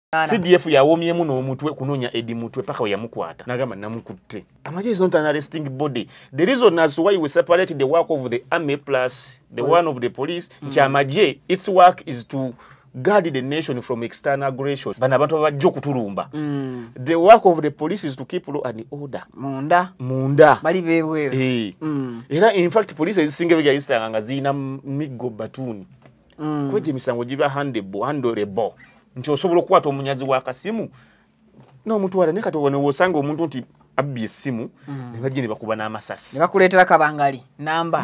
CDF yawomyemu n'omutwe kunoonya Eddie Mutwe paka we yamukwata n'agamba namukutte. Amagye is not an arresting body. The reason as why we separate the work of the army plus the one of the police nti amagye its work is to guard the nation from external aggression. Bano abantu abajja okutulumba. The work of the police is to keep law and order. Munda. Munda. Bali bebweru. Era in fact police ezisinga byayisanga nga zirina miggo batuni. Kweje emisango giba handleable. Nti osobola okukwata omunyazi w'akasimu n'omutwala naye kati wano w'osanga omuntu nti abbye essimu ne bajja ne bakuba n'amasasi. Ne bakuleetera kabangali namba.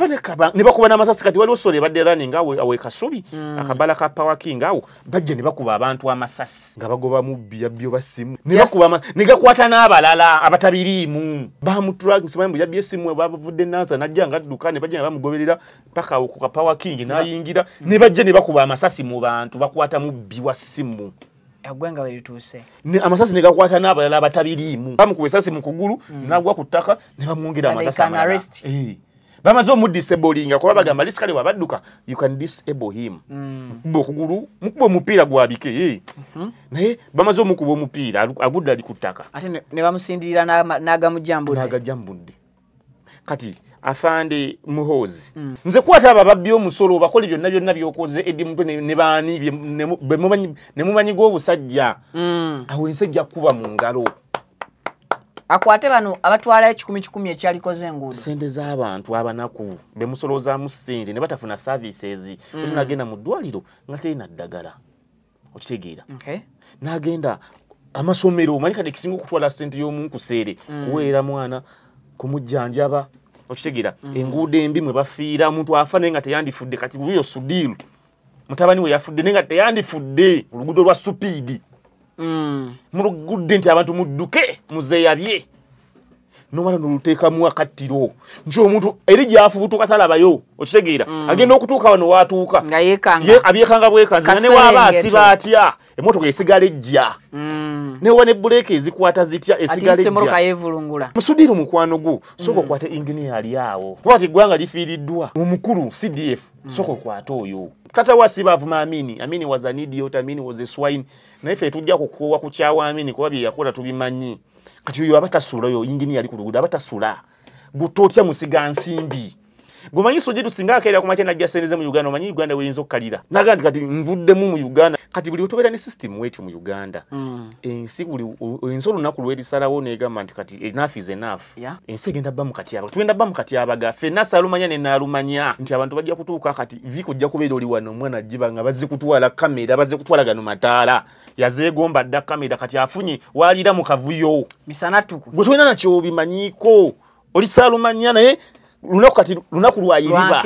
Ne bakuba n'amasasi kati waliwo sole ebadde running awo e Kasubi akabala ka Power King awo bajja ne bakuba abantu amasasi nga bagoba mubbi yabbye oba ssimu. Ne bakuba ne gakwata n'abalala abatabiriimu. Bamutula nsimanyi mbu yabbye essimu bavudde Nanza n'ajja ng'adduka ne bajja ne bamugoberera paka awo ku ka Power King n'ayingira ne bajja ne bakuba amasasi mu bantu bakwata mubbi wa ssimu. Eggwanga we lituuse. Amasasi ne gakwata n'abalala abatabiriimu. Bamukuba essasi mu kugulu n'agwa ku ttaka ne bamwongera amasasi amalala. Bamaze omudisablinga kuba bagamba lisikale wabadduka you can disable him. Mukuba okugulu, mukuba omupiira gwabike. Naye bamaze omukuba omupiira agudde ali ku ttaka. Ate ne bamusindirira n'agamujjambudde. N'agajjambudde. Kati afande Muhoozi nze kwata abo ababbi omusolo bakole byonna byonna by'okoze Eddie Mutwe ne baani ne mumanyi g'obusajja awo ensi ejja kuba mu ngalo. Akwate bano abatwala 1,000 ekyalikoze enguudo. Ssente z'abantu abanaku be musolozaamu ssente ne batafuna services. Oli n'agenda mu ddwaliro nga terina ddagala. Okitegeera. N'agenda amasomero omanyi kati ekisinga okutwala ssente y'omunkuseere kuweerera mwana kumujjanjaba. Okitegeera enguudo embi mwe bafiira omuntu afa naye nga teyandifudde kati wuyo Sudiru mutabani we yafudde naye nga teyandifudde oluguudo lwa supiidi mulugudde nti abantu mudduke muzeeyabye nomala noluteekamu akattiro nti omuntu eri gy'afubutuka talabayo. Okitegeera agenda okutuuka wano waatuuka abyekanga bwekanzi nga ne waaba asiba atya emmotoka esigala ejja newa ne buleeka ezikwata zitya esigala ejja. Musudiru mukwano gwo sooka okwate engineer ali awo kuba ti eggwanga lifiiriddwa omukulu CDF sooka okwate oyo. Tata wa siba avuma Amini. Amini was an idiot, Amini was a swine. Naye ffe tujja kukoowa kukyawa Amini kuba bye yakola tubimanyi. Kati oyo abatasula oyo engineer ali ku luguudo abatasula gutotya musiga nsimbi. Gomanyi Sudiru singa akeera ku makya n'ajja ssente ze mu Uganda omanyi Uganda weyinza okkalira. Naga nti kati nvuddemu mu Uganda. Kati buli wetubeera ne system wetu mu Uganda. Ensi buli ensi olunaku lwerisalawo n'egamba nti kati enough is enough. Ensi egenda bba mu katyabaga. Tugenda bba mu katyabaga ffenna saalumanya ne naalumanya nti abantu bajja kutuuka kati viko ojja kubeera oli wano omwana ajjiba nga bazze kutwala kamera bazze kutwala gano mataala. Yazeegomba dda kamera kati afunye waalira mu kavuyo. Misana ttuku. Gwe tolina nakyo obimanyiiko. Oli saalumanya naye lunaku kati lunaku lwa yiriba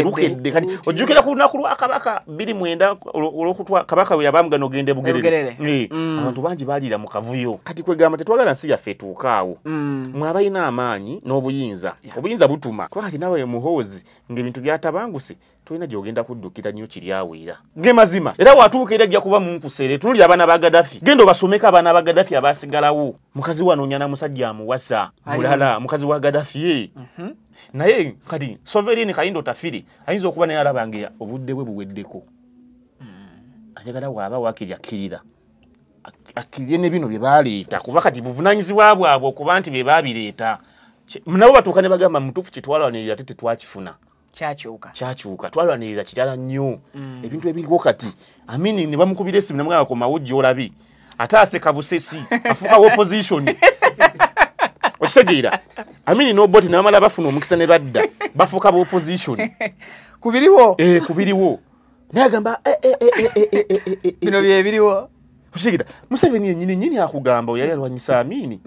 lukedde kati ojjukira ku lunaku lwa Kabaka 29 olwokutwa Kabaka we yabambwa n'ogenda e Bugerere. Abantu bangi baaliira mu kavuyo. Kati kwegamba tetwagala nsi yaffe etuukaawo. Mwe abalina amaanyi n'obuyinza obuyinza butuma kuba kati naawe Muhoozi ng'ebintu byatabanguse tolina gy'ogenda kuddukira nnyo kiri awo era ge mazima era watuuka era ejja kuba munkuseere. Tunuulira abaana ba Gaddafi genda obasomeko abaana ba Gaddafi abaasigalawo. Mukazi we anoonya na musajja amuwasa mulala mukazi wa Gaddafi. Naye kati Sovereign Kayindo Tafiri ayinza okuba naye alaba nga obudde bwe buweddeko. Ayagala waaba waakiri akkirira akkirire ne bino bye baaleeta kuba kati buvunaanyizibwa bwabwe okuba nti bye baabireeta. Nabo batuuka ne bagamba mutuufu kye twalwanirira ate tetwakifuna. Kyakyuka. Kyakyuka twalwanirira kirala nnyo. Ebintu ebiriwo kati Amini ne bamukubira essimu ne bamugamba komawo gy'olabye ate aseka busesi afuuka opposition. Okitegeera Amini n'Obote ne bamala bafuna omukisa ne badda bafuuka ba opposition. Kubiriwo. Kubiriwo. Naye agamba bino bye biriwo. Okitegeera Museveni yennyini nnyini akugamba yali alwanyisa Amini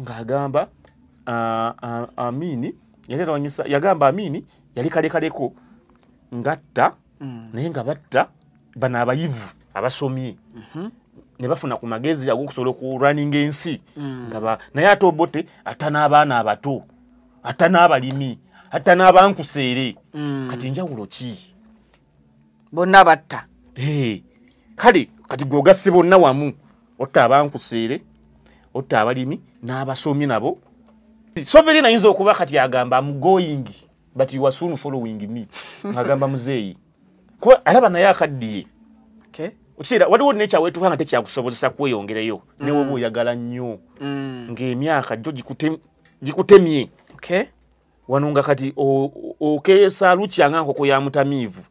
ng'agamba Amini yali alwanyisa yagamba Amini yali kalekaleko ngatta naye nga batta bano abayivu abasomye ne bafuna ku magezi ag'okusobola okulwaninga ensi nga naye ate Obote atta n'abaana abato atta n'abalimi atta n'abankuseere. Kati njawulo ki? Bonna batta. Kale kati gwe ogasse bonna wamu otta abankuseere otta abalimi n'abasomye nabo. Sovereign ayinza okuba kati agamba I'm going but you are soon following me. Ngagamba muzeeyi kuba alaba naye akaddiye. Okiseera waliwo nekyawetuuka nga tekyakusobozesa kweyongereyo ne woba oyagala nnyo ng'emyaka gyo gikutemye. Wano nga kati okeesa lukya nga nkoko ya mutamiivu.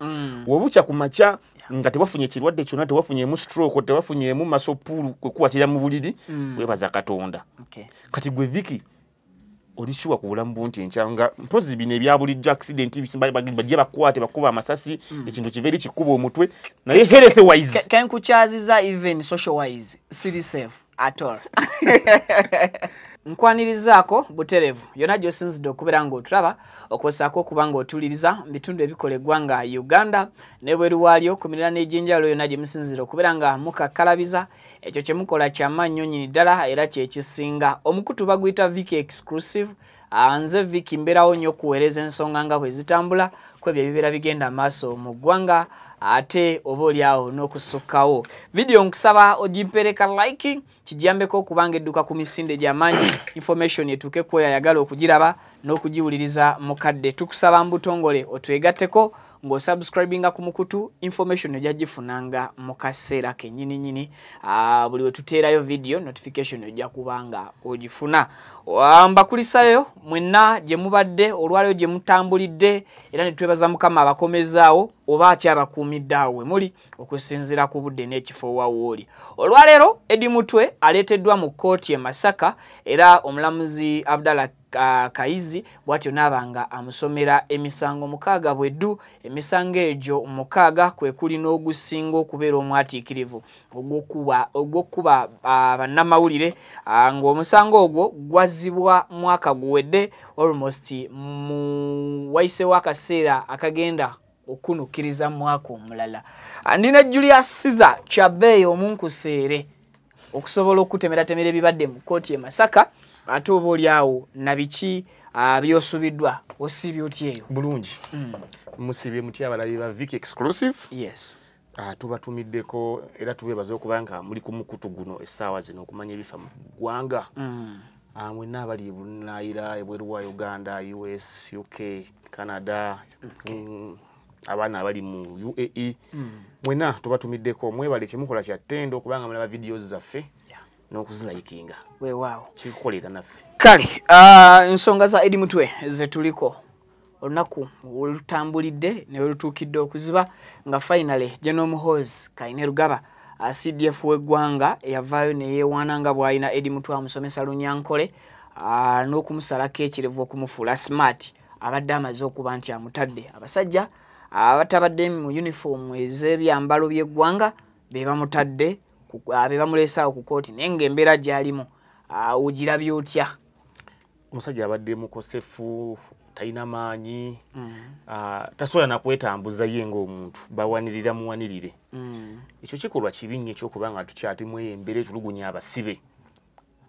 Wobukya ku makya nga tewafunye kirwadde kyonna, tewafunyemu stroke, tewafunyemu masopuulu kwekuwatira mu buliri, weebaza Katonda. Kati gwe Vicky oli sure ku bulamu bwo nti enkya nga mpozi bino ebya bulijjo accident bajje bakwate bakuba amasasi, ekintu kiva eri kikuba omutwe, naye health wise Kenkukyaziza even social wise siri safe at all. Nkwanirizaako buterevu yonna gy'osinzidde okubeera ng'otulaba, okwosaako okuba ng'otuwuliriza mu bitundu ebikola eggwanga Uganda n'ebweru waalyo ku miriraano egy'enjawulo yonna gye musinzira okubeera nga mukakkalabiza. Ekyo kye mukola kyamaanyi nnyo nnyini ddala era kye kisinga. Omukutu baguyita Vicky Exclusive. Nze Vicky mbeerawo nnyo okuweereza ensonga nga bwe zitambula ku ebyo ebibeera bigenda maaso mu ggwanga ate oba oli awo n'okusukkawo. Vidiyo nkusaba ogimpeereka like kijambeko okubanga edduka ku misinde gy'amaanyi, information etuuke ku oyo ayagala okugiraba n'okugiwuliriza mu kadde. Tukusaba mbutongole otwegatteko ng'osubscribinga ku mukutu, information ojja gifunanga mu kaseera kennyini nnyini. Buli we tuteerayo video notification ojja kubanga ogifuna. Mbakulisayo mwenna gye mubadde olwaleero gye mutambulidde, era ne twebaza Mukama abakomezaawo oba akyabakuumidde awo we muli okusinziira ku budde n'ekifo wa wooli. Olwaleero Eddie Mutwe aleeteddwa mu kkooti e Masaka era omulamuzi Abdallah Kayizi bw'atyo n'abanga amusomera emisango 6 bweddu. Emisango egyo 6 kwe kuli n'ogusinga okubeera omwatiikirivu ogw'okuba bannamawulire, ng'omusango ogwo gwazzibwa mwaka guwedde almost mu wayiseewo akaseera akagenda okunukkiriza mwaka omulala. Nina Julius Caesar Kyabeeyi omunkuseere okusobola okutemeratemera ebibadde mu kkooti e Masaka, ate oba oli awo na biki byosubiddwa osiibye otya eyo? Bulungi. Musibye mutya abalabi ba Vicky Exclusive? Yes. Tubatumiddeko era tubeebaza okuba nga muli ku mukutu guno essaawa zino okumanya ebifa mu ggwanga. Mwenna abali ebunaayira, ebweru wa Uganda, US, UK, Canada, abaana abali mu UAE, mwenna tubatumiddeko. Mwebale kyemukola kya ttendo okubanga mulaba videos zaffe n'okuzilikinga. Weewaawo. Kikukolera naffe. Kale, ensonga za Eddie Mutwe ze tuliko olunaku olutambulidde ne lutuukidde okuziba nga finally General Muhoozi Kainerugaba CDF w'eggwanga eyavaayo ne yeewaana nga bw'alina Eddie Mutwe amusomesa Lunyankole n'okumusalako ekirevu okumufuula smart, abadde amaze okuba nti amutadde. Abasajja abatabadde mu uniform ez'ebyambalo by'eggwanga be bamutadde, be bamuleesaawo ku kkooti, naye ng'embeera gy'alimu ogirabye otya? Omusajja abadde mukosefu, talina maanyi, tasobola na kwetambuza ye ng'omuntu, bawanirira muwanirire. Ekyo kikolwa kibi nnyo ekyokuba nga tukyatimu eyo embeera etulugunya abasibe.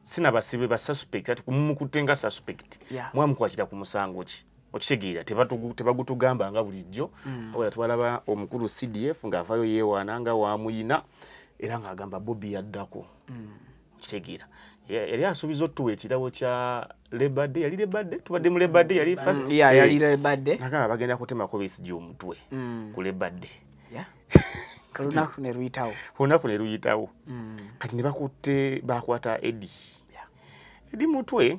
Si n'abasibe ba suspect, ati mumukutte nga suspect. Mwamukwatira ku musango ki? Okitegeera, tebagutugamba nga bulijjo. Wabula twalaba omukulu CDF ng'avaayo yeewaana nga wamuyina era ng'agamba Bobi yaddako. Okitegeera. Yali asuubiza otuwa ekirabo kya Labor Day, yali Labor Day? Tubadde mu Labor Day, yali first? Yali Labor Day. Nagamba bagenda kutemako Besigye omutwe ku Labor Day. Olunaku ne luyitawo. Olunaku ne luyitawo. Kati ne bakutte, bakwata Eddie. Eddie Mutwe,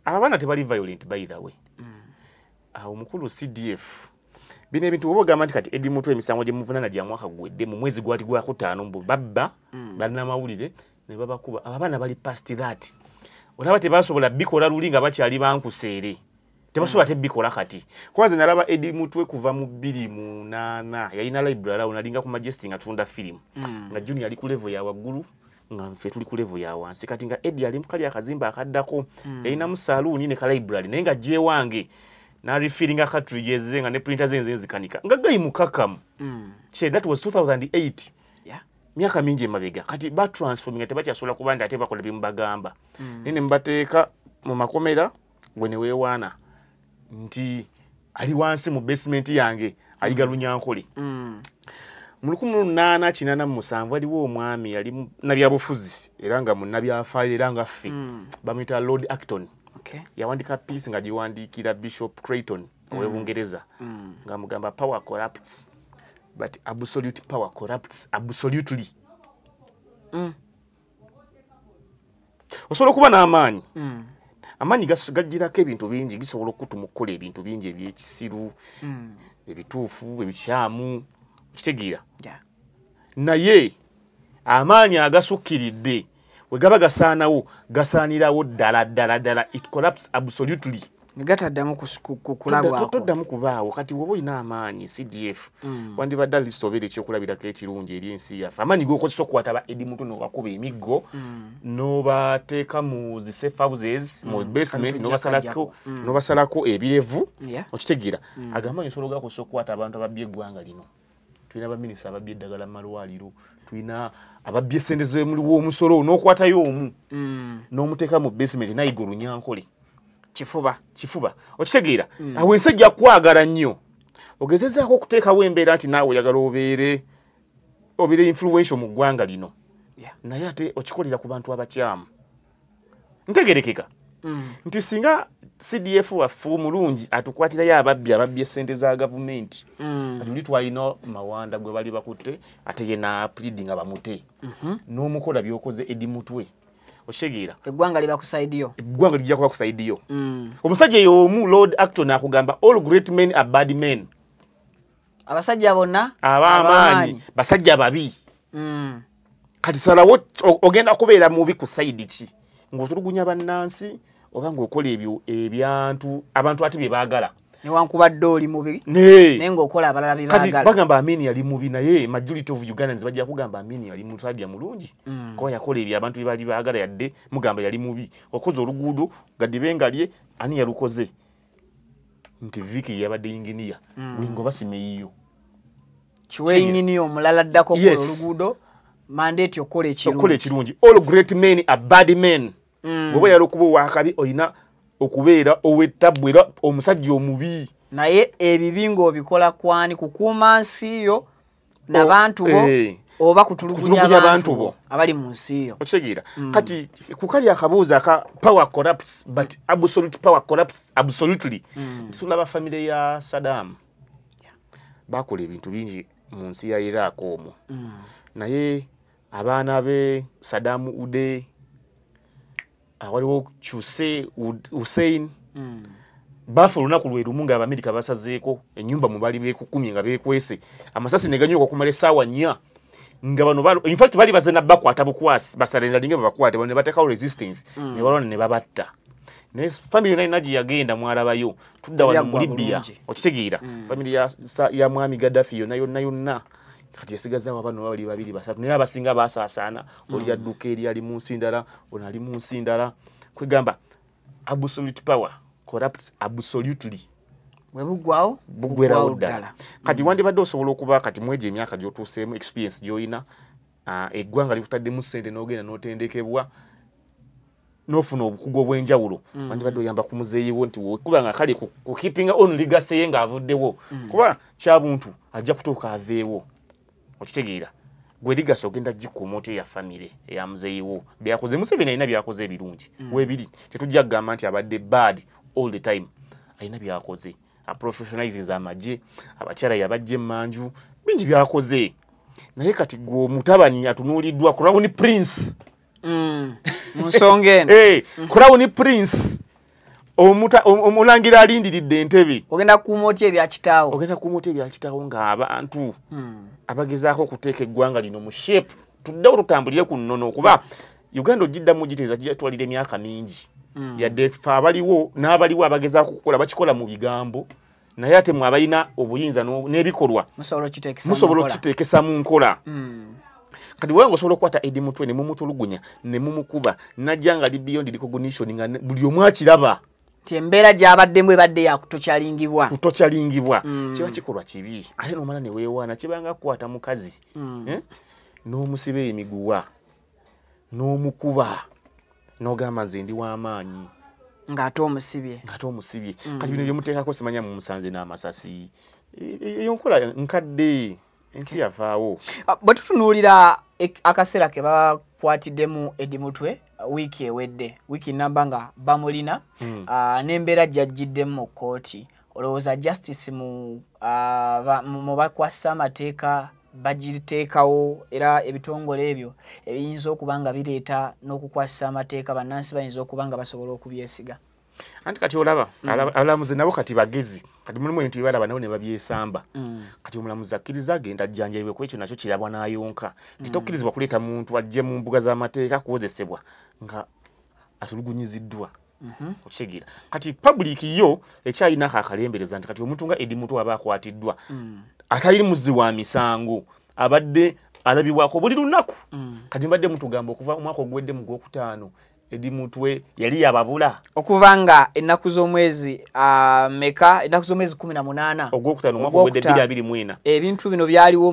abaana tebali violent by the way. Omukulu CDF. Bino ebintu oba ogamba nti kati Eddie Mutwe emisango gye muvunaana gya mwaka guwedde mu mwezi gwali gwakutaano mbu babba bannamawulire ne babakuba. Abaana bali past that. Olaba tebasobola bikola luli nga bakyali bankuseere. Tebasobola tebikola kati. Kwanza nalaba Eddie Mutwe kuva mu 2008 yalina library awo nalinga ku Majestic nga tunda film. Nga Junior ali ku level ya waggulu nga nfe tuli ku level ya wansi. Kati nga Eddie ali mu kali akazimba akaddako, yalina mu saloon ne ka library naye nga gye wange na refillinga cartridges nga ne printer ze nzikanika. Nga gayi mukakamu. Che that was 2008. Myaka mingi emabega. Kati ba transforming tebakyasobola kuba nti ate bakola bye mubagamba. Nene mbateeka mu makomera gwe ne weewaana nti ali wansi mu basement yange ayiga Lunyankole. Mu 1887 waliwo omwami yali munnabyabufuzi era nga munnabyafaayo era nga ffe, bamuyita Lord Acton. Yawandika piece nga giwandiikira Bishop Creighton ow'e Bungereza ng'amugamba power corrupts. but absolute power corrupts absolutely. Osobola okuba n'amaanyi, amaanyi gajjirako ebintu bingi, gisobola okutuma okukola ebintu bingi ebyekisiru, ebituufu, ebikyamu, okitegeera? Naye amaanyi agasukkiridde we gaba gasaanawo, gasaanirawo ddala ddala ddala. It collapse absolutely. Gataddamu kulabwako. Toddamu kubaawo. Kati woba olina amaanyi, CDF, wandibadde at least obeera ekyokulabirako ekirungi eri ensi yaffe. Amaanyi g'okozesa okukwata ba Eddie Mutwe n'obakuba emiggo, n'obateeka mu zi safe houses, mu basement, n'obasalako ebirevu, okitegeera? Ago amaanyi osobola ogakozesa okukwata abantu ababbye eggwanga lino. Tulina baminisita ababbye eddagala mu malwaliro, tulina ababbye essente z'omuwi w'omusolo, n'okwatayo omu n'omuteeka mu basement nayiga olunyankole. Kifuba. Kifuba, okitegeera? Awo ensi ejja kwagala nnyo. Ogezezaako okuteekawo embeera nti naawe oyagala obeere influential mu ggwanga lino, naye ate okikolera ku bantu abakyamu. Ntegerekeka nti singa CDF waffe omulungi atukwatirayo ababbi ababbye essente za gavumenti, kati oli twalina Mawanda gwe bali bakutte, ate ye na pleading nga bamute, n'omukola by'okoze Eddie Mutwe, okitegeera? Eggwanga liba ku side yo. Eggwanga lijja kuba ku side yo. Omusajja y'omu, Lord Acton, akugamba, "All great men are bad men." Abasajja bonna ab'amaanyi basajja babi. Kati salawo, ogenda kubeera mubi ku side ki? Ng'otulugunya bannansi oba ng'okola ebyo ebyantu abantu ate bye baagala? Newankubadde oli mubi, naye ng'okola abalala bye Kati baagala. bagamba Amini yali mubi, naye majority of Ugandans bajja kugamba Amini yali musajja mulungi, kuba yakola ebyo abantu bye baali baagala. Yadde mugamba yali mubi, okoze oluguudo gadibe nga lye, ani yalukoze? Nti Viki yabadde inginiya, bwingo basima eyiyo. Kiwe inginiya omulala addako okukola oluguudo mandate okukola okukola ekirungi. Ekirungi. All great men are bad men. Bw'oba oyagala okuba owakabi, olina okubeera ow'ettabbu era omusajja omubi. Naye ebibi ng'obikola kwani? Kukuuma nsi yo n'abantu bo, oba kutulugunya kutulugunya abantu abantu bo bo abali mu nsi yo? Okitegeera? Kati ku kali akabuuzo aka power corrupts but absolute power corrupts absolutely, tulaba famire ya Saddam bakola ebintu bingi mu nsi ya Iraq omwo, naye abaana be, Saddam Uday, waliwo Kyuse Hussein, baafa olunaku lwe lumu nga Abamerika basazeeko ennyumba mu bali beekukumye nga beekwese, amasasi ne ganyuka okumala essaawa 4 nga bano in fact bali baze nabakwata bukwasi, basurrenderinge babakwate, bano ne bateekawo resistance, ne balwana ne babatta. Naye family yonna yonna gye yagenda mwalabayo. Tudda wano mu Byaggwa Libya, bulungi. okitegeera? Family ya mwami Gaddafi yonna yonna yonna kati yasigazaawo abaana bali babiri basatu, naye abasinga basaasaana. Oli yadduka eri ali mu nsi ndala, ono ali mu nsi ndala. Kwegamba absolute power corrupts absolutely. Bwe buggwawo, buggwerawo buggwawo ddala. Kati wandibadde osobola okuba kati mwegyo emyaka gy'otuuseemu, experience gy'olina, eggwanga likutaddemu ssente n'ogenda n'otendekebwa n'ofuna obukugu obw'enjawulo, wandibadde oyamba ku muzeeyi wo nti kuba nga kale ku keeping on legacy ye ng'avuddewo, kuba kyabuntu ajja kutuuka aveewo, okitegeera? Gwe legacy ogenda gikuuma otya eya famire eya muzeeyi wo byakoze? Museveni alina byakoze ebirungi, weebiri, tetujja kugamba nti abadde bad all the time. Alina byakoze, aprofessionalizinze amagye, abakyala yabajja emmanju, bingi byakoze. Naye kati gwe omutabani atunuuliddwa, crown prince, Mu nsonga eno, crown prince, omulangira alindiridde entebe, ogenda kukuuma otya ebya kitaawo? Ogenda kukuuma otya ebya kitaawo ng'abantu abagezaako okuteeka eggwanga lino mu shape, tuddewo tutambulire ku nnono? Kuba Uganda ogiddamu giteeza kijatwalira emyaka mingi. Yadde ffe abaliwo n'abaliwo abagezaako okukola bakikola mu bigambo, naye ate mwe abalina obuyinza n'ebikolwa musobola okiteekesa mu musobola nkola. okukiteekesa mu nkola. Kati wewe osobola okukwata Eddie Mutwe ne mumutulugunya ne mumukuba najja nga ali beyond recognition, nga buli omu akiraba nti embeera gy'abaddemu ebadde yakutokyalingibwa. Kutokyalingibwa kiba kikolwa kibi, ate nomala ne weewaana. Kibanga kukwata mukazi, eh? N'omusiba emiguwa n'omukuba n'ogamba nze ndi w'amaanyi, ng'ate omusibye. Ng'ate omusibye. Kati bino byemuteekako simanya mumusanze n'amasasi. Eyo nkola nkadde, ensi yavaawo. Ah, bwe tutunuulira akaseera ke bakwatiddemu Eddie Mutwe wiiki ewedde, wiiki namba nga bamulina, n'embeera gy'ajjiddemu mu kkooti, olowooza justice mu Mu bakwasa amateeka bagiteekawo, era ebitongole ebyo ebiyinza okuba nga bireeta n'okukwasisa amateeka, bannansi bayinza okuba nga basobola okubyesiga. Anti kati olaba abalamuzi nabo kati bagezi, kati mulimu ebintu byebalaba nabo ne babyesamba. Kati omulamuzi akkiriza agenda ajjanjabibwe, ku ekyo nakyo kirabwa n'ayonka nti tokkirizibwa kuleeta muntu ajje mu mbuga z'amateeka kuwozesebwa nga atulugunyiziddwa. Okitegeera? Kati public yo ekyayinako akalembereza nti kati omuntu nga Eddie Mutwe aba akwatiddwa, atali muzzi wa misango, abadde alabibwako buli lunaku. Kati mbadde mutugamba okuva omwaka oguwedde mu gwokutaano Eddie Mutwe yali yababula. Okuva nga ennaku z'omwezi meka, ennaku z'omwezi 18 ogwokutaano omwaka oguwedde 2024, ebintu bino byaliwo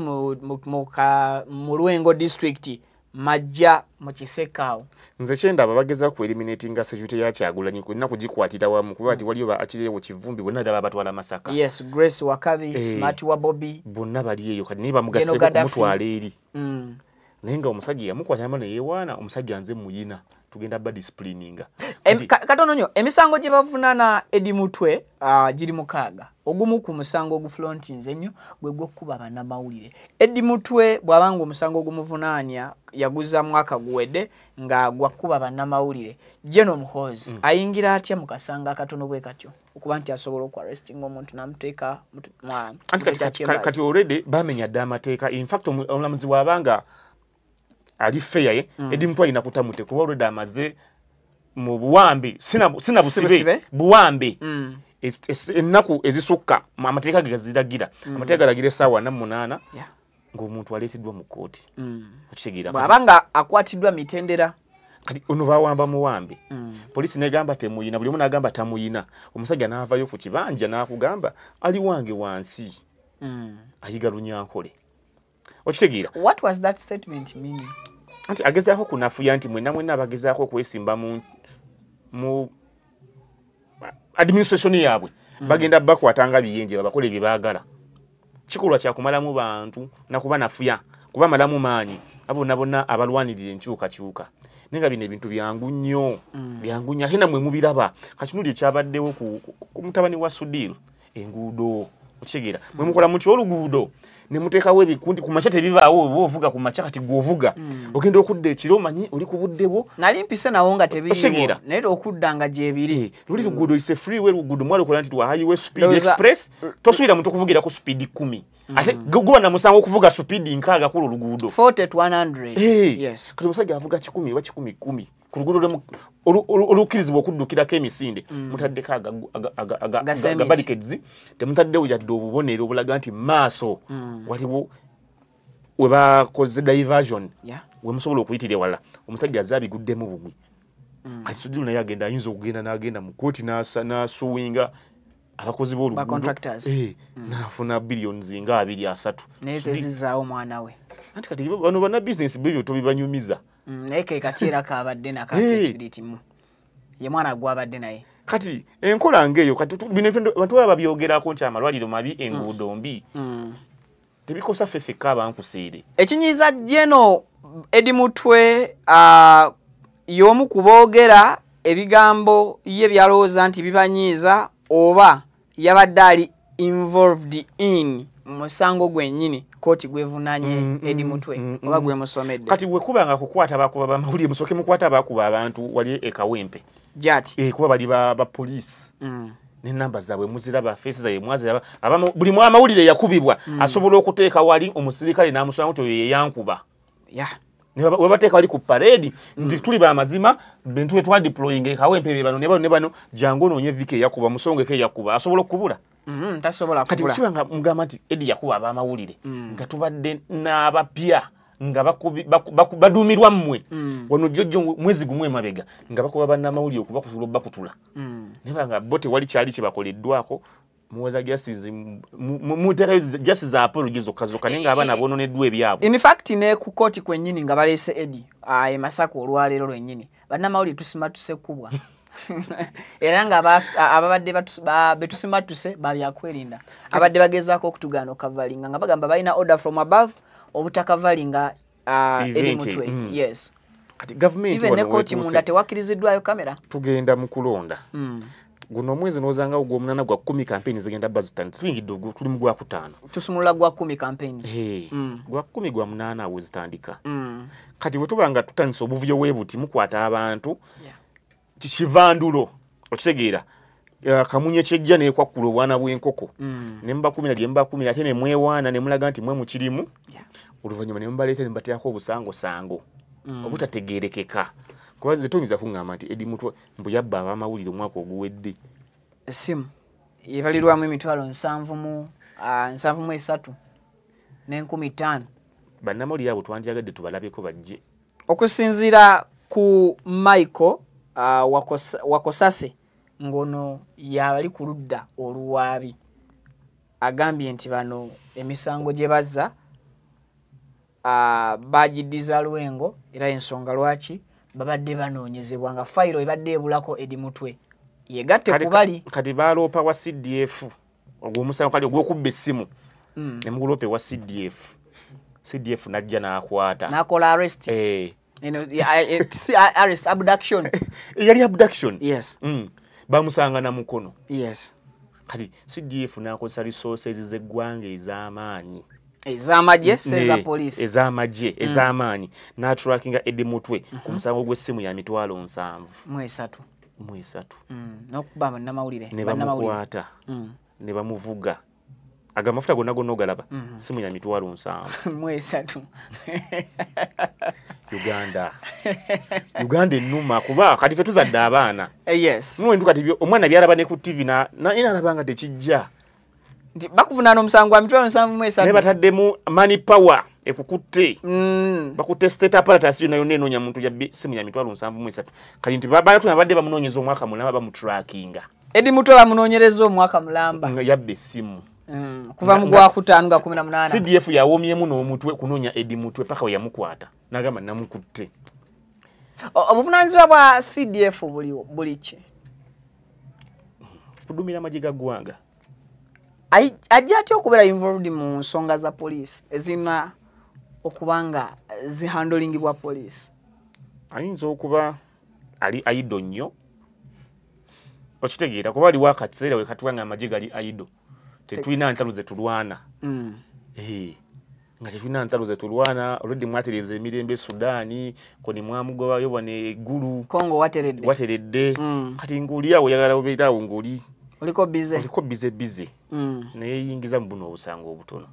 mu Lwengo district, Majja mu Kisekaawo. Nze kyendaba bageza ku eliminatinga security ya Kyagulanyi, kulina kugikwatira wamu, kuba ati waliyo ba Akirewo Kivumbi bonna ddala babatwala Masaka. Yes, Grace Wakabi, Smart wa Bobby, bonna bali eyo. Kati naye bamugasseko kumutwala eri. Naye nga omusajja yamukwata ama ne yeewaana, omusajja nze muyina, tugenda ba disciplininga. Katono nnyo, emisango gye bavunaana Eddie Mutwe giri 6. Ogumu ku musango ogufrontinze ennyo gwe gw'okukuba bannamawulire. Eddie Mutwe bw'abanga omusango ogumuvunaanya yaguza mwaka guwedde nga gwakuba bannamawulire. General Muhoozi ayingira atya mu kasango akatono bwe katyo okuba nti asobola okuarrestinga omuntu n'amuteeka Anti kati already bamenya dda amateeka. In fact, omulamuzi bw'abanga ali fair, ye Eddie Mutwe alina kutamute, kuba already amaze mu buwambe, sina busibe, buwambe ennaku ezisukka amateeka ge gaziragira. Amateeka galagira essaawa 48 ng'omuntu aleeteddwa mu kkooti. Okitegeera? Bw'abanga akwatiddwa mitendera. Kati ono bawamba muwambe, poliisi negamba temuyina, buli omu n'agamba tamuyina. Omusajja n'avayo ku kibanja n'akugamba ali wange wansi, ayiga Lunyankole. Okitegeera? What was that statement meaning? Anti agezaako kunafuya nti mwenna mwenna abagezaako okwesimba mu administration yaabwe bagenda bakwata nga biyenje, babakole bye baagala. Kikolwa kya kumalamu bantu nakubanafuya, kubamalamu maanyi abo bonna bonna abalwanirira enkyukakyuka. Naye nga bino ebintu byangu nnyo, byangu nnyo, ate nammwe mubiraba. Kakinuli ekyabaddewo ku mutabani wa Sudhir, enguudo. Okitegeera? Mwe mukola mutya oluguudo ne muteekawo ebikundi ku makya tebibaawo, oba ovuga ku makya, kati gw'ovuga ogenda okudda ekiro, omanyi oli ku budde bwo. Nali mpise nawo nga tebiriiwo, Okitegeera? naye okudda nga gyebiri. Luli luguudo is a freeway, luguudo mwalukola nti lwa highway speed express, tosuubira muntu okuvugira ku speed 10. Ate guba na musango okuvuga speed 60 ku luguudo. 40 to 100. Yes. Kati omusajja avuga 100 oba 110 ku luguudo olukkirizibwa okuddukirako emisinde, mutaddeko Ga aga barricades, temutaddewo yadde obubonero obulaga nti maaso waliwo we bakoze diversion we musobola okuyitira ewalala. Omusajja azze abiguddemu bugwi. Kati Sudhir naye agenda, ayinza okugenda n'agenda mu kkooti n'asuwinga abakozi b'oluguudo. Ba contractors. N'afuna billions nga 2 3. Naye tezizaawo mwana we. Anti kati bano banna business bebyo tobibanyumiza. Naye ke kati era kabadde nako ak'ekibiriiti ye mwana gwabadde naye. Kati enkola ng'eyo, kati bino ebintu abantu baba babyogerako nti amalwaliro mabi, enguudo mbi. Tebikosa ffe ffekka abankuseere. Ekinyiiza General Eddie Mutwe, y'omu ku boogera ebigambo ye byalowooza nti bibanyiiza, oba yabadde ali involved in musango gwennyini kooti gwevunaanye Eddie Mutwe oba gwemusomedde. Kati bwe kuba nga kukwata abakuba b'amawulire, musooke mukwate abakuba abantu wali e Kawempe. Gyati. Kuba bali ba poliisi. N'ennamba zaabwe muziraba, feesi zaabwe mwaziraba. Abamu, buli mwamawulire yakubibwa, asobola okuteeka wali omusirikale n'amusanga nti oyo ye yankuba. Ne we bateeka wali ku parade nti tuli ba mazima, bintu bye twa deploying e Kawempe be bano ne bano ne bano, jangu onoonye Vicky eyakuba, musongeko eyakuba, asobola okukubula. Tasobola Kati kubula. kiba nga mugamba nti Eddie yakuba ab'amawulire, nga tubadde n'abapya nga baduumirwa mmwe. Wano jjojjo mwezi gumu emabega nga bakuba bannamawulire okubakutula obbakutula. Naye nga bo tewali kyali kye bakoleddwako, muweza justice, muteekayo justice apology zokka zokka, naye ng'abaana boononeddwa ebyabwe. In fact, ne ku kooti kwennyini nga baleese Eddie, e Masaka olwaleero lwennyini, bannamawulire tusimatuse kkubwa. Era nga ababadde betusimatuse babyakwerinda, abadde bagezaako okutugaana okukavalinga nga bagamba balina order from above obutakavalinga, Eddie Event, Mutwe. Yes. Kati gavumenti Even ne wano kooti wetuuse. munda tewakkiriziddwayo kamera. Tugenda mu kulonda. Guno omwezi n'ozanga ogw'omunaana gwa 10 campaigns zigenda bazitandika. Tuyingidde tuli mu gwa 5. Tusumulula gwa 10 campaigns. Gwa 10 gwa 8 awo zitandika. Kati bwe tuba nga tutandise obuvuyo bwe buti mukwata abantu kivandulo okitegeera kamunye kyejja nekwakkula obwana bw'enkoko ne mubakumira gye mubakumira ate ne mwewaana ne mulaga nti mwe mukirimu oluvannyuma ne mubaleeta ne mubateekako obusangosango obutategeerekeka. Kuba nze toyinza kuŋŋamba nti Eddie Mutwe mbu yabba abamawulire omwaka oguwedde. Essimu ebalirwamu emitwalo 73 ne 5,000. Bannamawulire abo twandyagadde tubalabeko bajje. Okusinziira ku Michael Wakosase ng'ono yabali ku ludda oluwaabi agambye nti bano emisango gye bazza bagiddiza Lwengo era ensonga lwaki babadde banoonyezebwa nga fayiro ebadde ebulako Eddie Mutwe yegatte ku bali. Kati baloopa wa CDF ogw'omusango kali ogw'okubba essimu ne muguloopa ewa CDF. CDF n'ajja n'akwata. N'akola arrest. Si arrest, abduction. Yali abduction. Yes. Bamusanga na mukono. Yes. Kati CDF n'akozesa resources z'eggwanga ez'amaanyi. Ez'amagye, si eza poliisi. Ez'amagye, ez'amaanyi. N'atrackinga Eddie Mutwe ku musango gw'essimu ya 70,000. Mu esatu. Mu esatu. N'okuba bannamawulire. Ne bamukwata. Ne bamuvuga. Aga mafuta gonna gonna ogalaba. Simu ya 70,000. Mu esatu. Uganda. Uganda ennuma kuba kati ffe tuzadde abaana. Yes. Mwe kati omwana byalaba ne ku TV na alaba nga tekijja. Nti bakuvunaana omusango gwa 73,000. Ne bataddemu money power ekukutte. Bakutte state apparatus yonna yonna enoonya muntu yabbye simu ya 73,000. Kati nti bayatuna babadde bamunoonyeza omwaka mulamba bamutrackinga. Eddie Mutwe bamunoonyereza omwaka mulamba. Nga yabba essimu. Kuva mu gwa 5 nga 18. CDF yawomyemu n'omutwe kunoonya Eddie Mutwe paka we yamukwata. N'agamba namukutte. Obuvunaanyizibwa bwa CDF buli ki? Kudumira amagye ga ggwanga. Ajja atya okubeera involved mu nsonga za poliisi ezirina okuba nga zihandlingibwa poliisi? Ayinza okuba ali idle nnyo. Okitegeera kuba aliwo akaseera we katuwa nga amagye gali idle. Tetulina ntalo ze tulwana. Nga tetulina ntalo ze tulwana, already mwatereeza emirembe Sudaani, koni mwamugobayo wano eggulu. Congo wateredde. Wateredde. Kati ng'oli awo oyagala obeere awo ng'oli oliko busy. Oliko busy busy. Neyeyingiza mu buno obusango obutono.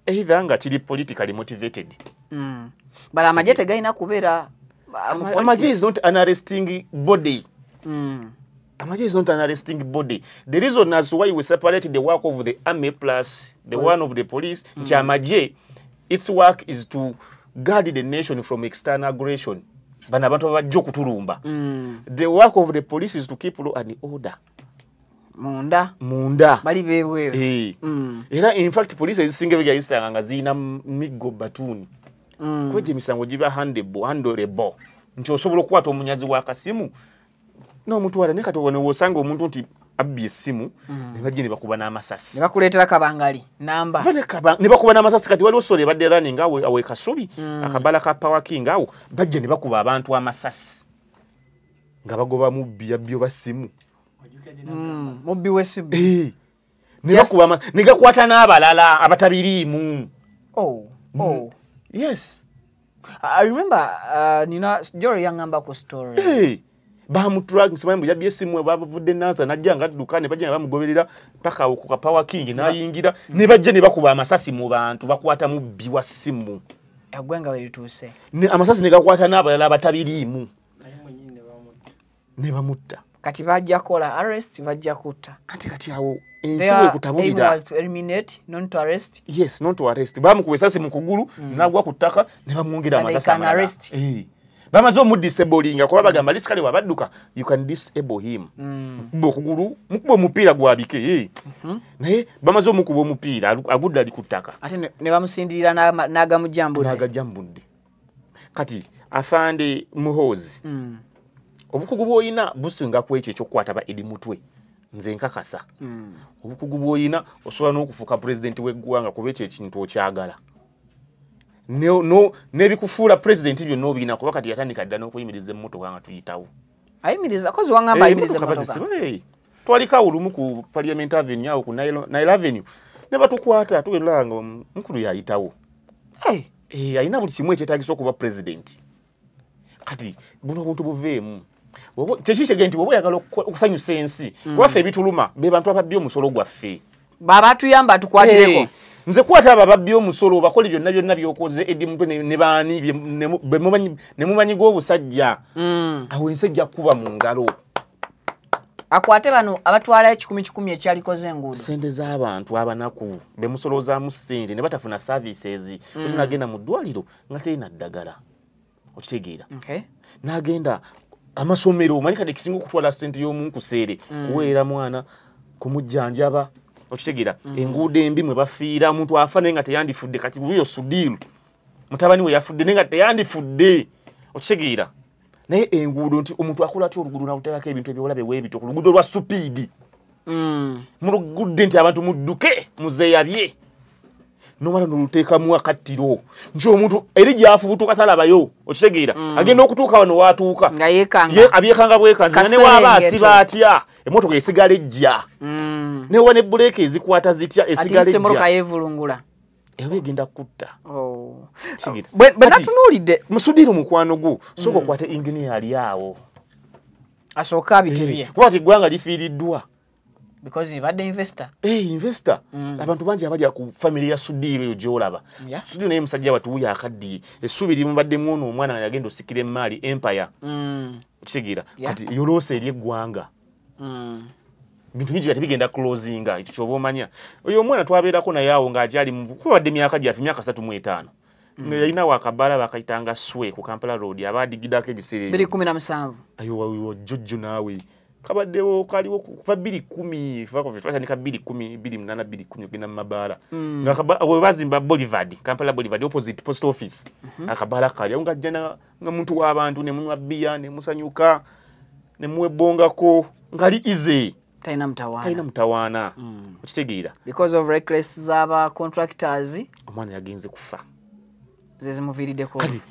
Either nga kiri politically motivated. But amagye tegalina kubeera Amagye is not an arresting body. Amagye is not an arresting body. The reason as why we separate the work of the army plus the one of the police, nti amagye, its work is to guard the nation from external aggression. Bano abantu abajja okutulumba. The work of the police is to keep law and order. Munda. Munda. Bali bebweru. Era in fact police ezisinga byayisanga nga zirina miggo batuuni. Kweje emisango giba handleable. Nti osobola okukwata omunyazi w'akasimu n'omutwala naye kati wano w'osanga omuntu nti abbye essimu ne bajja ne bakuba n'amasasi. Ne bakuleetera kabangali namba. Ne bakuba n'amasasi kati waliwo solo ebadde running awo e Kasubi akabala ka Power King awo bajja ne bakuba abantu amasasi nga bagoba mubbi yabbye oba ssimu. Mubbi w'essimu. Ne bakuba ne gakwata n'abalala abatabiriimu. Oh. Yes. I remember nina Jory yangamba ku story. Hey. Bamutrag simanyi mbu yabbye essimu bavudde Nanza n'ajja nga adduka ne bajja ne bamugoberera paka awo ku Power King n'ayingira ne bajja ne bakuba amasasi mu bantu bakwata mubbi wa ssimu. Eggwanga we lituuse. Amasasi ne gakwata n'abalala abatabiriimu. Ne bamutta. Kati bajja kukola arrest bajja kutta. Anti kati awo ensi bwe kutabulira. Aim was to eliminate, not to arrest. Yes, not to arrest. Bamukuba essasi mu kugulu n'agwa ku ttaka ne bamwongera amasasi amalala. Bamaze omudisablinga kuba bagamba lisikale wabadduka you can disable him. Mukuba okugulu, mukuba omupiira gwabike. Naye bamaze omukuba omupiira agudde ali ku ttaka. Ate ne bamusindirira n'agamujjambudde. N'agajjambudde. Kati afande Muhoozi. Obukugu bw'olina businga ku ekyo ekyokukwata ba Eddie Mutwe. Nze nkakasa. Obukugu bw'olina osobola n'okufuuka pulezidenti w'eggwanga kuba ekyo ekintu okyagala. N'ebikufuula pulezidenti byonna obirina kuba kati yatandika dda n'okuyimiriza emmotoka nga tuyitawo. Ayimiriza kozi wangamba ayimiriza emotoka. Twalika olumu ku Parliament Avenue awo ku Nile Avenue ne batukwata tugenda nga mukulu yayitawo. Ayina buli kimwe ekyetaagisa okuba president. Kati buno obuntu buveemu. Kyekishege nti bw'oba oyagala okusanyusa ensi, kuba ebituluma be bantu ababbye omusolo gwaffe. Baba tuyamba atukwatireko. Nze kwata abo ababbye omusolo bakole byonna byonna by'okoze Eddie Mutwe ne baani ne mumanyi g'obusajja. Awo ensi ejja kuba mu ngalo. Akwate bano abatwala 1,000 ekyalikoze enguudo. Ssente z'abantu abanaku be musolozaamu ssente ne batafuna services. Nagenda mu ddwaliro nga terina ddagala. Okitegeera. N'agenda amasomero omanyi kati ekisinga okutwala ssente y'omunkuseere kuweerera mwana kumujjanjaba. Okitegeera. Enguudo embi mwe bafiira omuntu afa naye nga teyandifudde. Kati wuuyo Sudiru mutabani we yafudde naye nga teyandifudde. Okitegeera. Naye enguudo nti omuntu akola atya oluguudo n'aluteekako ebintu ebyolabe weebityo ku luguudo lwa supiidi. Mulugudde nti abantu mudduke muzeeyabye. Nomala n'oluteekamu akattiro nti omuntu eri gy'afubutuka talabayo. Okitegeera. Agenda okutuuka wano waatuuka nga yeekanga. Abyekanga bwekanzi nga ne waaba asiba atya emmotoka esigala ejja. Ne wa ne buleeka ezikwata zitya esigala ejja. Emmotoka yeevulungula. Eba egenda kutta. Bwe natunuulidde Musudiru mukwano gwo sooka okwate engineer ali awo asooka abitebye. Kuba ti eggwanga lifiiriddwa. Because ibadde investor. Investor. Abantu bangi abalya ku family ya Sudiru eyo gy'olaba. Sudiru naye musajja watuuyo akaddiye. Essuubi limubaddemu ono omwana nga yagenda osikira emmaali empire. Okitegeera. Kati yoloosa eri eggwanga. Bintu bingi kati bigenda closinga ekyo ky'oba omanya. Oyo omwana twabeerako naye awo ng'akyali kubadde myaka gyaffe myaka 35. Nga yalinawo akabaala bakayitanga Swe ku Kampala Road abaadigidako ebiseera ebyo. 2017. Ayo jjojjo naawe. Kabaddewo kaliwo kuva 2010 twatandika 2010 2008 2010 ogenda mu mabaala. Nga we bazimba Boulevard, Kampala Boulevard opposite post office. Akabaala kali awo ng'ajja nga muntu w'abantu ne munywa bbiya ne musanyuka ne muwebongako ngali easy. Talina mutawaana. Talina mutawaana. Okitegeera. Because of reckless z'aba contractors. Omwana yagenze kufa. Ze zimuviiriddeko. Kati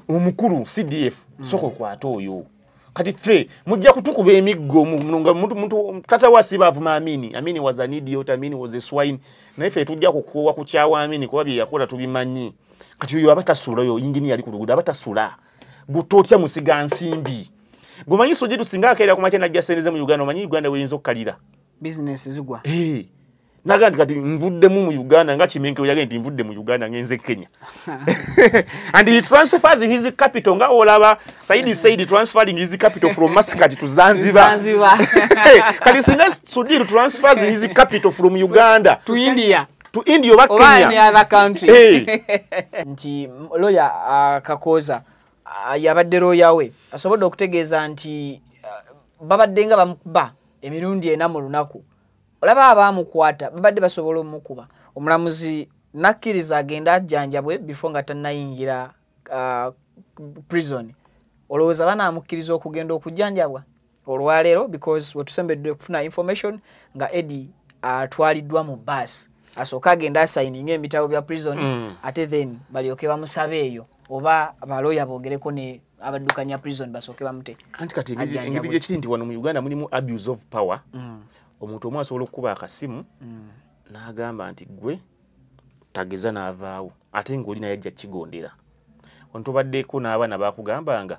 omukulu CDF sooka okwate oyo. Kati ffe mujja kutukuba emiggo muntu tata wasiba avuma Amini. Amini was an idiot, Amini was a swine. Naye ffe tujja kukoowa kukyawa Amini kuba bye yakola tubimanyi. Kati oyo aba tasula oyo yingini ali ku luguudo aba tasula. Gutotya musiga nsimbi. Gomanyi Sudiru singa akeera ku makya n'ajja ssente ze mu Uganda omanyi Uganda weyinza okkalira. Business zigwa. Naga nti kati nvuddemu mu Uganda nga Kimenke yagenda nti nvudde mu Uganda ngenze Kenya. And he transfers his capital nga olaba Saidi Saidi transferring his capital from Muscat to Zanzibar. Zanzibar. Kati singa Sudiru transfers his capital from Uganda to India. To India oba Kenya. Oba any other country. Nti lawyer Kakoza yabadde lawyer we asobodde okutegeeza nti babadde nga bamukuba emirundi ena mu lunaku. Olaba abaamukwata babadde basobola omukuba. Omulamuzi nakkiriza agenda ajjanjabwe before nga tannayingira prison. Olowooza banaamukkiriza okugenda okujjanjabwa olwaleero because wetusembedde okufuna information nga Eddie atwaliddwa mu bus. Asooka agenda asayininga ebitabo bya prison ate then balyoke bamusabe eyo oba abaloya boogereko ne abaddukanya prison basooke bamute. Anti kati engeri gyekiri nti wano mu Uganda mulimu abuse of power. Omuntu omu asobola okukuba akasimu n'agamba nti gwe tageza n'avaawo ate ng'oli naye ajja kigondera. Wano tubaddeko n'abaana baakugambanga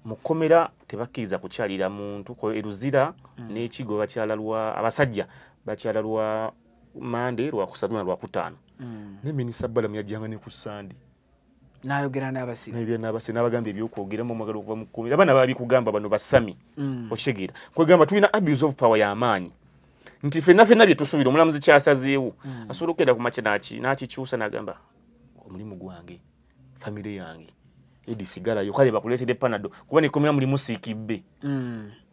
mu kkomera tebakkiriza kukyalira muntu eruzira n'ekigo bakyala lwa abasajja bakyala lwa Mande lwakusatu na lwakutaano. Ne Minisita Balamu yajjanga ne ku Sande. N'ayogera n'abasibe. N'ayogera n'abasibe n'abagamba ebyokwogera mu mwagala okuva mu kkomera. Abaana babikugamba bano basami. Okitegeera. Kwegamba tulina abuse of power y'amaanyi. Nti ffenna ffenna bye tusuubira omulamuzi kyasazeewo. Asobola okugenda ku makya n'akikyusa n'agamba omulimu gwange, famire yange, Eddie sigalayo kale bakuleetedde Panadol kuba n'ekkomera mulimu siikibbe.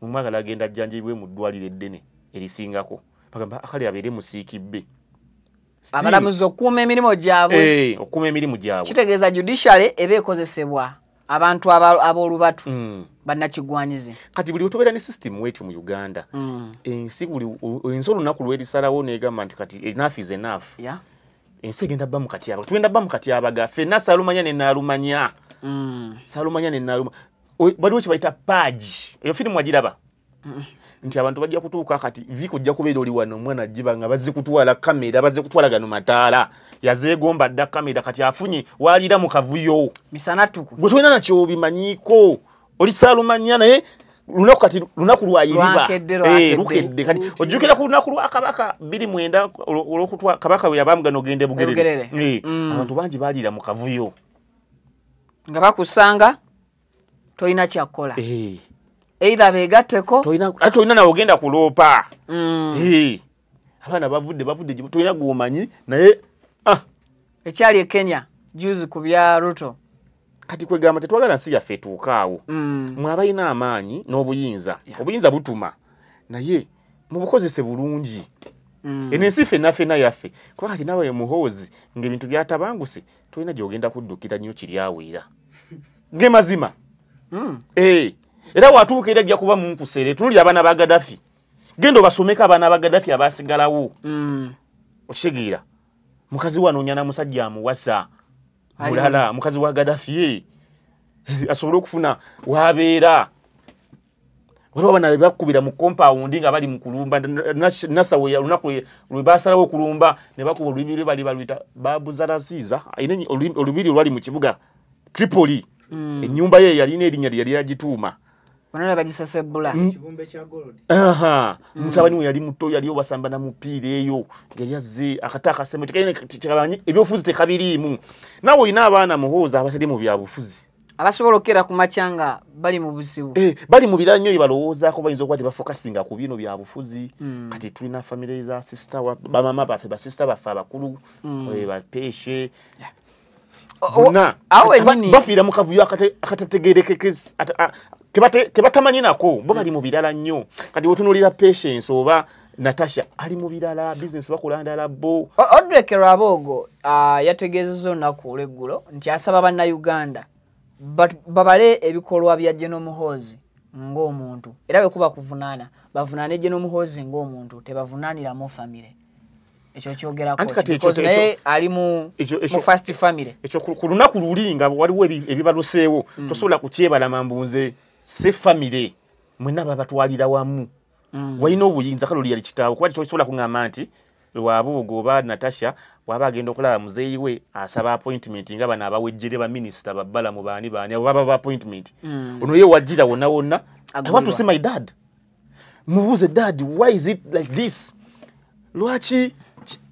Mumwagala agenda ajjanjabibwe mu ddwaliro eddene erisingako. Bagamba akale abeere musiikibbe. Abalamuzi okukuuma emirimu gyabwe. Okukuuma emirimu gyabwe. Kitegeeza judiciary eba ekozesebwa abantu ab'olubatu bannakigwanyizi. Kati buli wetubeera ne system wetu mu Uganda, ensi buli ensi olunaku lwerisalawo n'egamba nti kati enough is enough. Ensi egenda bba mu katyabaga. Tugenda bba mu katyabaga ffenna saalumanya ne naalumanya. Saalumanya ne naaluma. Waliwo kye bayita page. Eyo firimu wagiraba? Nti abantu bajja kutuuka kati viko ojja kubeera oli wano omwana giba nga bazze kutwala kamera, bazze kutwala gano mataala. Yazeegomba dda kamera kati afunye waalira mu kavuyo. Misana ttuku. Gwe tolina nakyo obimanyiiko. Oli saalumanya naye lunaku kati lunaku lwayiriba. Lukedde kati ojjukira ku lunaku lwa Kabaka 29 olwokutwa Kabaka we yabamugana ogende Bugerere. Abantu bangi baalira mu kavuyo. Nga bakusanga tolina kyakukola. Either beegatteko tolina nawe ogenda kuloopa. Abaana bavudde tolina gw'omanyi naye ekyali e Kenya juzi ku bya Ruto. Kati kwegamba tetwagala nsi yaffe etuukaawo. Mwe abalina amaanyi n'obuyinza, obuyinza butuma naye mubukozese bulungi. Eno ensi ffenna ffenna yaffe. Kuba kati naawe Muhoozi ng'ebintu byatabanguse tolina gy'ogenda kuddukira nnyo kiri awo era. Ge mazima. Era watuuka era ajja kuba munkuseere. Tunuulira abaana ba Gaddafi. Genda obasomeko abaana ba Gaddafi abaasigalawo. Okitegeera. Mukazi we anoonya na musajja amuwasa. Mulala mukazi wa Gaddafi asobole okufuna w'abeera. Waliwo abaana be bakubira mu compound nga bali mu kulumba. Nasa we olunaku lwe baasalawo okulumba ne bakuba olubiri lwe bali baluyita Babuzalasiza. Alina olubiri olwali mu kibuga Tripoli. Ennyumba ye yalina erinnya lye yali agituuma. Bonna bagisesebbula. Ekibumbe kya gold. Mutabani we yali muto yali obasamba na mupiira eyo yali azze akata akaseme tekamanyi ebyobufuzi tekabiriimu. Naawe olina abaana Muhoozi abatali mu byabufuzi. Abasobola okukera ku makya nga bali mu buzibu. Bali mu birala nnyo bye balowoozaako bayinza okuba tebafokasinga ku bino byabufuzi. Kati tulina famire za sister bamama baffe basista baffe abakulu bapeeshe. Bafiira mu kavuyo akatategeerekeka kebatamanyi nako bo bali mu birala nnyo. Kati wotunuulira Patience oba Natasha ali mu birala business bakola ndala bo. Odrek Rwabogo yategeezezza olunaku olw'eggulo nti asaba bannayuganda babale ebikolwa bya General Muhoozi ng'omuntu era bwe kuba kuvunaana bavunaane General Muhoozi ng'omuntu tebavunaaniramu famire. Ekyo kyogerako naye ali mu first family. Ekyo ku lunaku luli nga waliwo ebibaluseewo tosobola kukyebalama mbu nze se famire mwenna babatwalira wamu. Walina obuyinza kale oli yali kitaawo kuba tosobola kuŋŋamba nti Rwabogo oba Natasha bw'aba agenda okulaba muzeeyi we asaba appointment nga bano abawejjere ba minisita babbalamu baani baani abo baba ba appointment. Ono ye wajjira wonna wonna. I want to see my dad. Mubuuze dad, why is it like this? Lwaki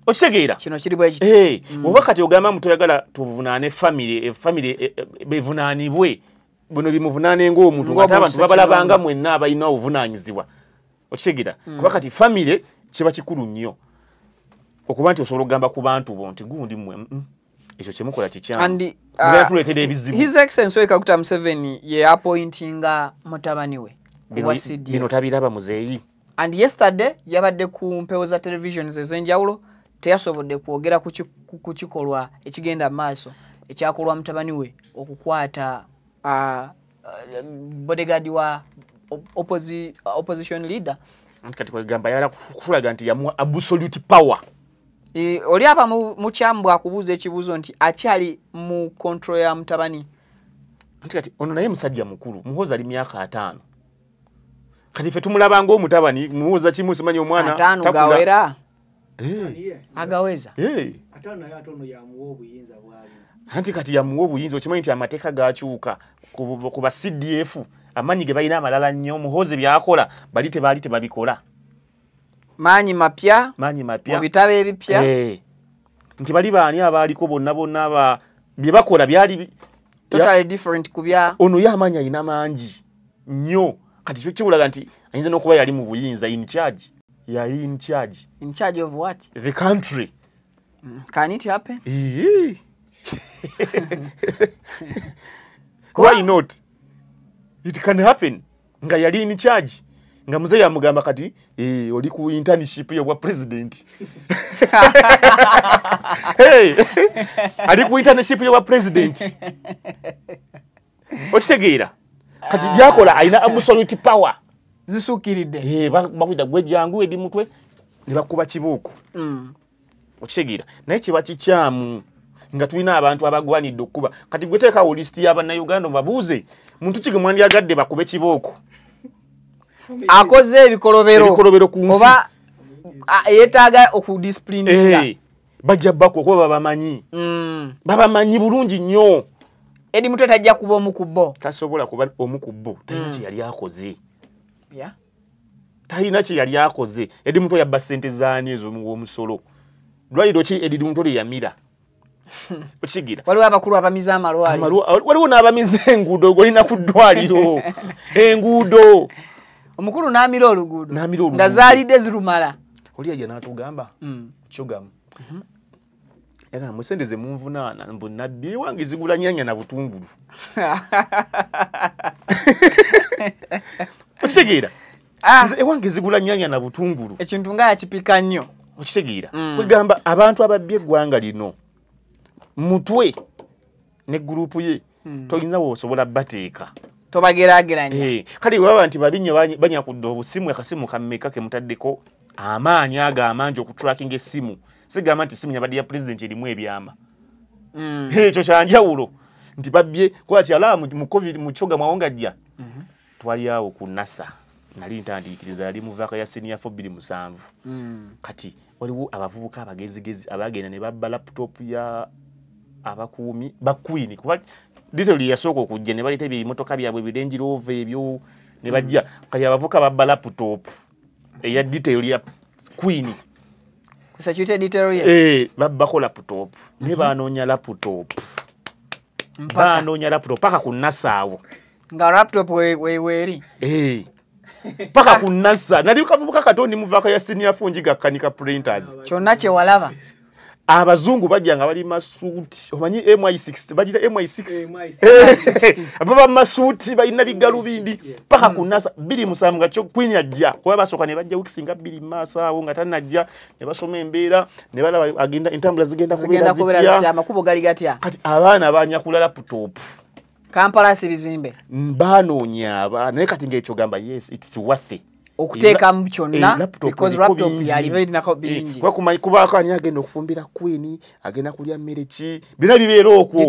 okitegeera? Kino kiri bwe kiti. Oba kati ogamba mbu toyagala tuvunaane famire, famire bevunaanibwe bino bimuvunaane ng'omuntu ng'ate abantu babalabanga mwenna abalina obuvunaanyizibwa. Okitegeera? Kuba kati famire kiba kikulu nnyo okuba nti osobola okugamba ku bantu bo nti gundi mmwe ekyo kye mukola kikyamu. Tuleetera ebizibu. His Excellency Yoweri Kaguta Museveni ye appointinga mutabani we kuwa CDF. Bino tabiraba muzeeyi. And yesterday yabadde ku mpewo za televisions ez'enjawulo teyasobodde kwogera ku kikolwa ekigenda mu maaso ekyakolwa mutabani we okukwata bodyguard wa opposition leader. Kati kwegamba yala kulaga nti yamuwa absolute power. Oli aba mukyamu bw'akubuuza ekibuuzo nti akyali mu control ya mutabani. Anti kati ono naye musajja mukulu, Muhoozi ali myaka 5. Kati ffe tumulaba ng'omutabani, Muhoozi kimu simanyi omwana 5 gawera. Agaweza. Ataano naye ate ono yamuwa obuyinza bw'alina. Anti kati yamuwa obuyinza, okimanyi nti amateeka gakyuka ku ba CDF amaanyi ge balina amalala nnyo. Muhoozi by'akola bali tebaali tebabikola. Maanyi mapya, maanyi mapya, mu bitabo ebipya. Nti bali baani abaaliko bonna bonna bye bakola byali totally different ku bya ono ye amaanyi alina mangi nnyo. Kati kyo kibulaga nti ayinza n'okuba yali mu buyinza in charge. Yali in charge. In charge of what? The country. Can it happen? Why not? It can happen. Nga yali in charge. Nga muzeeyi yamugamba kati oli ku internship y'obwa president. Hey, ali ku internship y'obwa president. Okitegeera? Kati byakola alina absolute power. Zisukiridde. Bakuyita gwe jangu edi mutwe ne bakuba kibuuko. Okitegeera? Naye kiba kikyamu. Nga tulina abantu abagwanidde okukuba. Kati gwe teekawo lisiti y'Abannayuganda obabuuze, muntu ki gwe mwandyagadde bakube kibooko? Akoze ebikolobero ku nsi. Oba yeetaaga okudisciplininga. Bajja bako okuba babamanyi. Babamanyi bulungi nnyo. Eddie Mutwe tajja kuba omu ku bo. Tasobola kuba omu ku bo. Talina kye yali akoze. Talina kye yali akoze. Eddie Mutwe yabba ssente z'ani ez'omusolo? Ddwaliro ki Eddie Mutwe lye yamira? Okigira. Waliwo abakulu abamize amalwaliro. Waliwo n'abamize enguudo, gw'olina ku ddwaliro. Enguudo. Omukulu n'amira oluguudo. N'amira oluguudo. Nga zaalidde zirumala. Oli yajja n'atugamba. Kyogamu. Yagamba musente ze munvunaana mbu nabbi wange zigula nnyanya na butungulu. Okitegeera? Nze ewange zigula nnyanya na butungulu. Ekintu nga yakipika nnyo. Okitegeera? Kwegamba abantu ababbye eggwanga lino Mutwe ne gurupu ye toyinza wosobola bateeka. Tobageraageranya. Kale bwe baba nti babi nnyo banyakudde obusimu, akasimu kammeka ke mutaddeko amaanyi ago amangi okutrackinga essimu. Sigamba nti essimu yabadde ya pulezidenti erimu ebyama. Ekyo kyanjawulo nti babbye kuba ti ala mu COVID mu kyoga mwawongajja. Twali awo ku NASA nali ntandiikiriza yali mu vaaka ya senior 4 2007. Kati waliwo abavubuka abagezigezi abagenda ne babba laptop ya abakuumi ba Queen kuba diesel yasooka okujja ne baleeta ebimotoka byabwe bi Range Rover ebyo ne bajja. Kati abavubuka babba laptop eya detail ya Queen. Ku security detail ye. Babbako laptop ne banoonya laptop. Banoonya laptop paka ku NASA awo. Nga laptop weeri. Paka ku NASA. Nali kavubuka katondi mu vaaka ya senior 4 njiga kanika printers. Kyonna kye walaba. Abazungu bajja nga bali masuuti. Omanyi MI6, bagita MI6. Baba masuuti balina bigalubindi paka ku NASA 2007 nga kyo Queen ajja. Kuba basooka ne bajja weeks nga 2 maaso awo nga tannajja ne basoma embeera ne balaba agenda entambula zigenda kubeera zitya. Amakubo gali gatya. Kati abaana banyakula laptop. Kampala si bizimbe. Banoonya abaana naye kati ng'ekyo gamba yes it's worth it. Okuteekamu kyonna because laptop yali erinako bingi. Kubaako ani agenda okufumbira Queen, agenda kulya mmere ki, byonna bibeera okwo.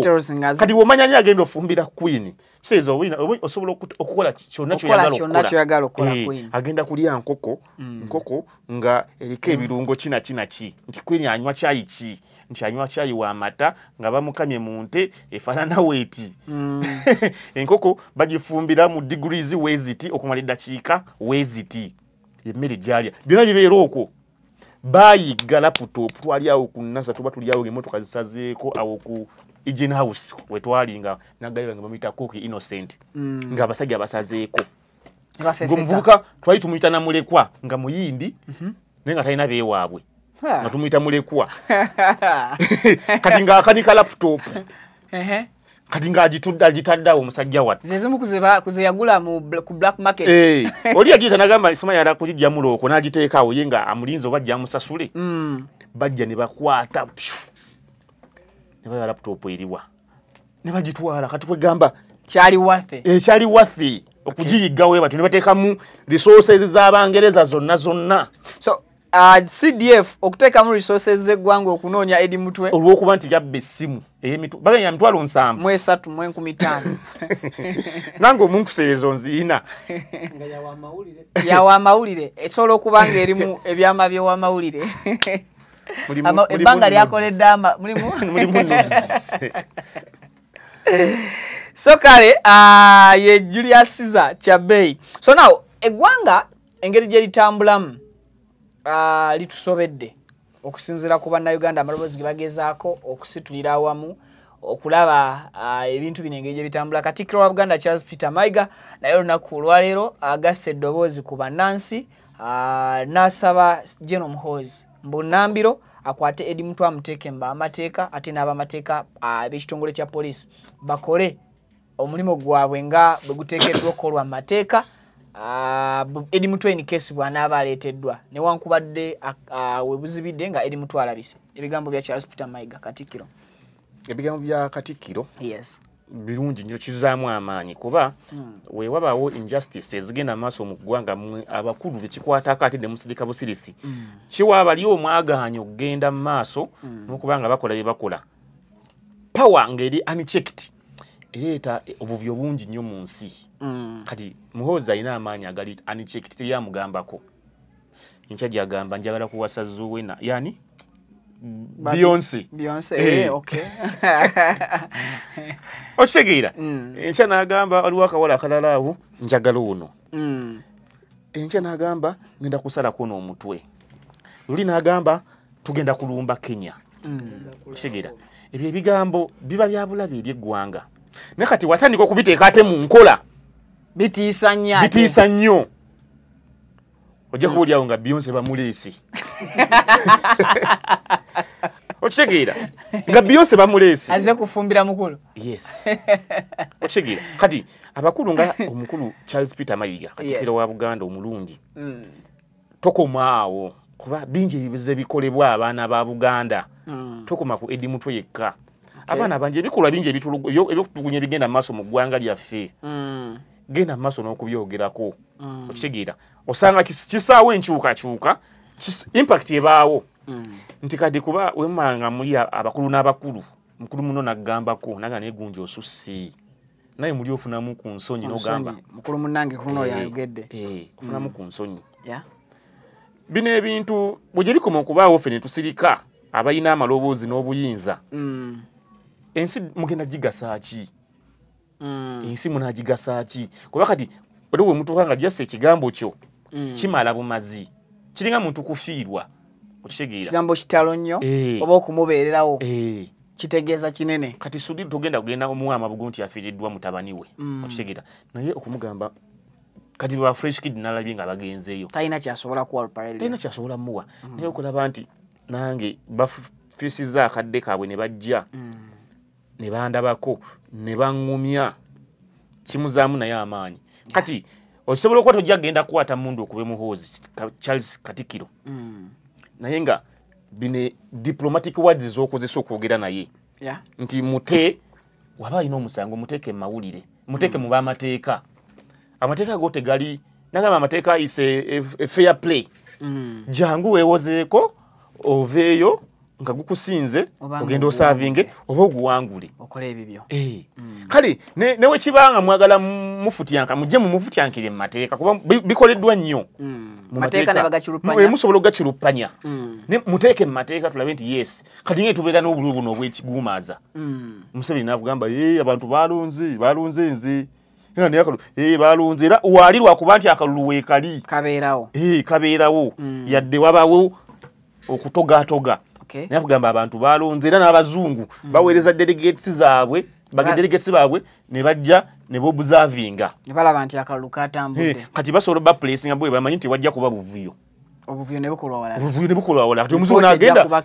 Kati bw'omanya ani agenda okufumbira Queen, kitegeeza osobola okukola kyonna ky'oyagala okukola. Agenda kulya nkoko, nkoko nga eriko ebirungo kina kina ki, nti Queen anywa kyayi ki, nti anywa kyayi wa mata nga bamukamye mu nte efaanana weeti. Enkoko bagifumbira mu degrees weeziti okumala eddakiika weeziti. Emmere gy'alya byonna bibeera okwo. Baayigga laptop twali awo ku NASA tuba tuli awo ng'emmotoka zisazeeko awo ku Egen House we twali nga naggayi wange bamuyita Cookie Innocent ng'abasajja basazeeko. Ng'omuvubuka twali tumuyita Namulekwa nga muyindi naye nga talina beewaabwe nga tumuyita Mulekwa. Kati ng'akanika laptop. Kati ng'agitadde awo omusajja wattu. Ze zimu ku ze yagula ku black market. Oli yagiyita n'agamba sima yala kugijjamu looko n'agiteeka awo ye nga amulinze oba ajja amusasule. Bajja ne bakwata ne baba laptop eriwa ne bagitwala. Kati kwegamba kyali worth. Kyali worth okugiyiggawo batyo ne bateekamu resources z'Abangereza zonna zonna. So CDF okuteekamu resources z'eggwanga okunoonya Eddie Mutwe olw'okuba nti yabba essimu baganya 700 mu 3 mu 1500. Nange omunkuseerezo nziina. Nga yawa amawulire. Yawa amawulire. Esobola okuba nga erimu ebyama by'owamawulire. Ebbanga lyakoledde mulimu mulimu nudes. So kale ye Julius Caesar Kyabei. So now eggwanga engeri gye litambulamu litusobedde okusinziira ku bannayuganda amaloboozi ge bagezaako okusitulira awamu okulaba ebintu bino engeri gye bitambula. Katikkiro wa Buganda Charles Peter Mayiga naye olunaku olwaleero agasse eddoboozi ku bannansi n'asaba General Muhoozi Mbunambiro akwate Eddie Mutwe amuteeke mu bamateeka ate n'abamateeka ab'ekitongole kya poliisi bakole omulimu gwabwe nga bwe guteekeddwa okukolwa mu mateeka. Eddie Mutwe in case bw'anaaba aleeteddwa newankubadde we buzibidde nga Eddie Mutwe alabise. Ebigambo bya Charles Peter Mayiga Katikkiro. Ebigambo bya Katikkiro yes birungi nnyo, kizaamu amaanyi kuba weewabaawo injustice ezigenda maaso mu ggwanga mmwe abakulu bekikwatako ate ne musirika busirisi. Kiwa abali omwagaanya okugenda mu maaso n'okuba nga bakola bye bakola. Power ngeri unchecked ereeta obuvuyo bungi nnyo mu nsi. Kati Muhoozi alina amaanyi agali unchecked, teyamugambako. Enkya gyagamba njagala kuwasa Zuwena, yani Beyonce. Beyonce, okay. Okitegeera? Enkya n'agamba waliwo akawala akalala awo njagala ono. Enkya n'agamba ngenda kusalako n'omutwe. Luli n'agamba tugenda kulumba Kenya. Okitegeera? Ebyo ebigambo biba bya bulabe eri eggwanga. Naye kati watandika okubiteeka ate mu nkola. Bitiisa nnyo. Bitiisa nnyo. Ojja kuwulirawo nga Beyonce bamuleese. Okitegeera? Nga Beyonce bamuleese. Azze kufumbira mukulu. Yes. Okitegeera? Kati abakulu nga omukulu Charles Peter Mayiga, Katikkiro wa Buganda omulungi. Tokoma awo kuba bingi ebibuzo bikolebwa abaana ba Buganda. Tokoma ku Eddie Mutwe yekka. Abaana bangi ebikolwa bingi ebyokutugunya ebigenda maaso mu ggwanga lyaffe. Genda maaso n'okubyogerako. Okitegeera? Osanga kisaawo enkyukakyuka, impact ebaawo. Nti kati kuba wemanga muli abakulu n'abakulu, mukulu muno n'agambako naga naye gunja osusse. Naye muli ofunamu ku nsonyi n'ogamba. Mukulu munnange kuno yayogedde. Ofunamu ku nsonyi. Bino ebintu bwe gye bikoma okubaawo ffe ne tusirika abalina amaloboozi n'obuyinza. Ensi mugenda gigasa ki? Ensi munaagigasa ki? Kuba kati waliwo we mutuuka nga just ekigambo kyo kimala bumazi. Kiringa muntu kufiirwa. Okitegeera? Kigambo kitalo nnyo oba okumubeererawo. Kitegeeza kinene. Kati Sudhir togenda kugenda omuwa amabugo nti afiiriddwa mutabani we. Okitegeera? Naye okumugamba kati ba Fresh Kid nalabye nga bagenzeeyo. Talina kyasobola kuwa Ruparelia. Talina kyasobola muwa. Naye okulaba nti nange bafiisizza akadde kaabwe ne bajja. Ne bandabako ne baŋŋumya. Kimuzaamu naye amaanyi. Kati osobola okuba tojja kugenda kukwata mundu okube Muhoozi Charles Katikkiro. Naye nga bino diplomatic words z'okozesa okwogera naye. Nti mute waba alina omusango muteeke mu mawulire, muteeke mu b'amateeka. Amateeka go tegali, nagamba amateeka is a fair play. Jangu weewozeeko oveeyo nga gukusinze ogenda osaavinge oba oguwangule. Okole ebibyo. Kale ne we kibanga mwagala mufutyanka mujje mumufutyankire mu mateeka kuba bikoleddwa nnyo. Mu mateeka ne bagachulupanya. Musobola okugachulupanya. Ne muteeke mu mateeka tulabe nti yes. Kati ng'e tubeera n'obululu buno obw'ekiguumaaza. Museveni n'akugamba abantu balonze, balonze nze. Balonze era wali lwakuba nti akalulu weekali. Kabeerawo. Kabeerawo. Yadde wabaawo okutogatoga. Naye akugamba abantu balonze era n'abazungu baweereza delegates zaabwe, delegates baabwe ne bajja ne boobservinga. Ne balaba nti akalulu katambudde. Kati basobola baplacinga bwe bamanyi nti wajja kuba buvuyo. Obuvuyo ne bukolwa walala. Obuvuyo ne bukolwa walala. Kati omuzungu n'agenda,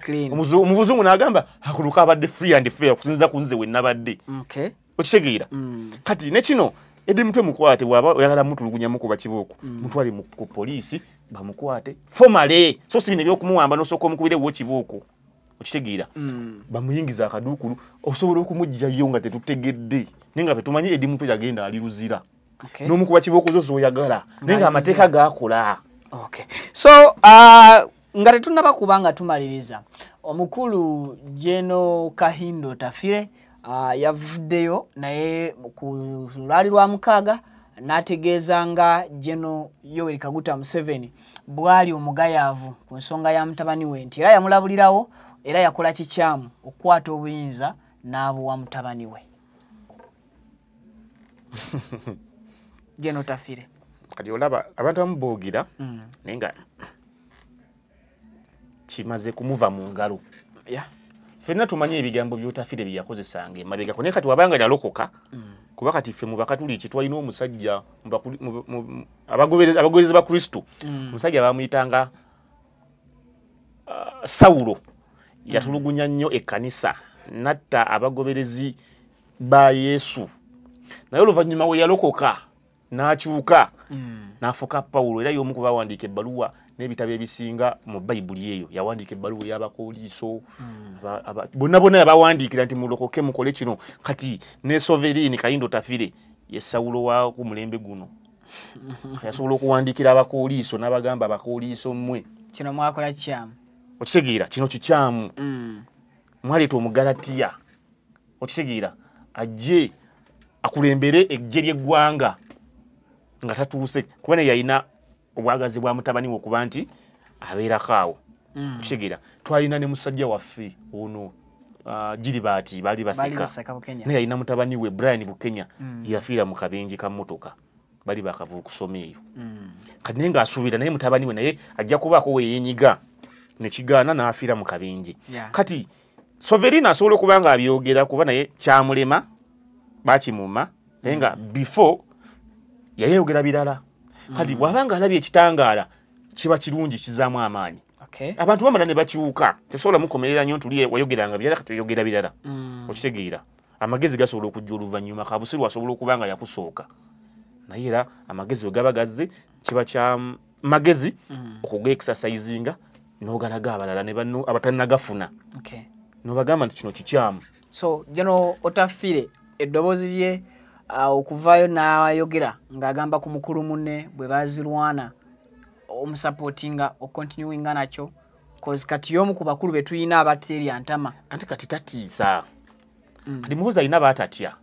omuzungu n'agamba akalulu kabadde free and fair okusinziira ku nze we nabadde. Okitegeera? Kati ne kino Eddie Mutwe mukwate bw'aba oyagala mutulugunya mukuba kibooko, mutwale ku poliisi bamukwate formally. So si bino ebyokumuwamba n'osooka omukubire wo kibooko. Okitegeera? Bamuyingiza akaduukulu osobola okumuggyayo nga tetutegedde. Naye nga tetumanyi Eddie Mutwe yagenda ali Luzira. N'omukuba kibooko zo z'oyagala. Naye nga amateeka gaakola. So nga tetunnaba kuba nga tumaliriza, omukulu Jeno Kahindo Tafire yavuddeyo naye ku lwali lwa mukaaga n'ategeeza nga Jeno Yoweri Kaguta Museveni bw'ali omugayaavu ku nsonga ya mutabani we nti era yamulabulirawo era yakola kikyamu okukwata obuyinza n'abuwa mutabani we. Jeno Tafire. Kati olaba abantu abamu boogira naye nga kimaze kumuva mu ngalo. Ffenna tumanyi ebigambo by'Otafire bye yakozesanga emabegako, naye kati wabanga yalokoka kuba kati ffe mu Bakatuliki twalina omusajja abagoberezi ba Kristo, omusajja bamuyitanga Sawulo. Yatulugunya nnyo ekkanisa n'atta abagoberezi ba Yesu. Naye oluvannyuma we yalokoka n'akyuka n'afuuka Pawulo, era y'omu ku bawandiika ebbaluwa n'ebitabo ebisinga mu Bayibuli eyo. Yawandiika ebbaluwa ey'Abakooliiso, bonna bonna yabawandiikira nti mulokoke mukole kino. Kati ne Sovereign Kahindo Tafire ye Sawulo wa ku mulembe guno. Yasobola okuwandiikira Abakooliiso n'abagamba Abakooliiso mmwe kino mwakola kikyamu. Okitegeera? Kino kikyamu. Mwaleeta Omugalatiya Okitegeera, ajje akulembere eggye ly'eggwanga nga tatuuse, kuba naye yalina obwagazi bwa mutabani we okuba nti abeerako awo. Okitegeera, twalina ne musajja waffe ono Giribaati baali baseka, naye yalina mutabani we Brian Bukenya yafiira mu kabenje ka mmotoka, bali bakava okusoma eyo. Kati naye ng'asuubira naye mutabani we naye ajja kubaako we yeenyiga ne kigaana n'afiira mu kabenje. Kati Soverina asobola okuba nga abyogera kuba naye kyamulema, bakimuma, naye nga before yayeyogera birala. Kati bw'aba nga alabye ekitangaala kiba kirungi, kizaamu amaanyi. Abantu bamala ne bakyuka, tesobola mukomerera nnyo nti wayogeranga birala kati oyogera birala. Okitegeera, amagezi gasobola okujja oluvannyuma. Kabusiru asobola okuba nga yakusooka, naye era amagezi bwe gaba gazze kiba kya magezi okuga-exercisinga n'ogalaga abalala ne banno abatannagafuna, n'obagamba nti kino kikyamu. So General Otafiire eddoboozi lye okuvaayo n'ayogera ng'agamba ku mukulu munne bwe baazirwana omusupportinga okontinuinga nakyo, cause kati y'omu ku bakulu be tulina abateerya ntama. Anti kati tatiisa. Kati Muhoozi alina baatatya.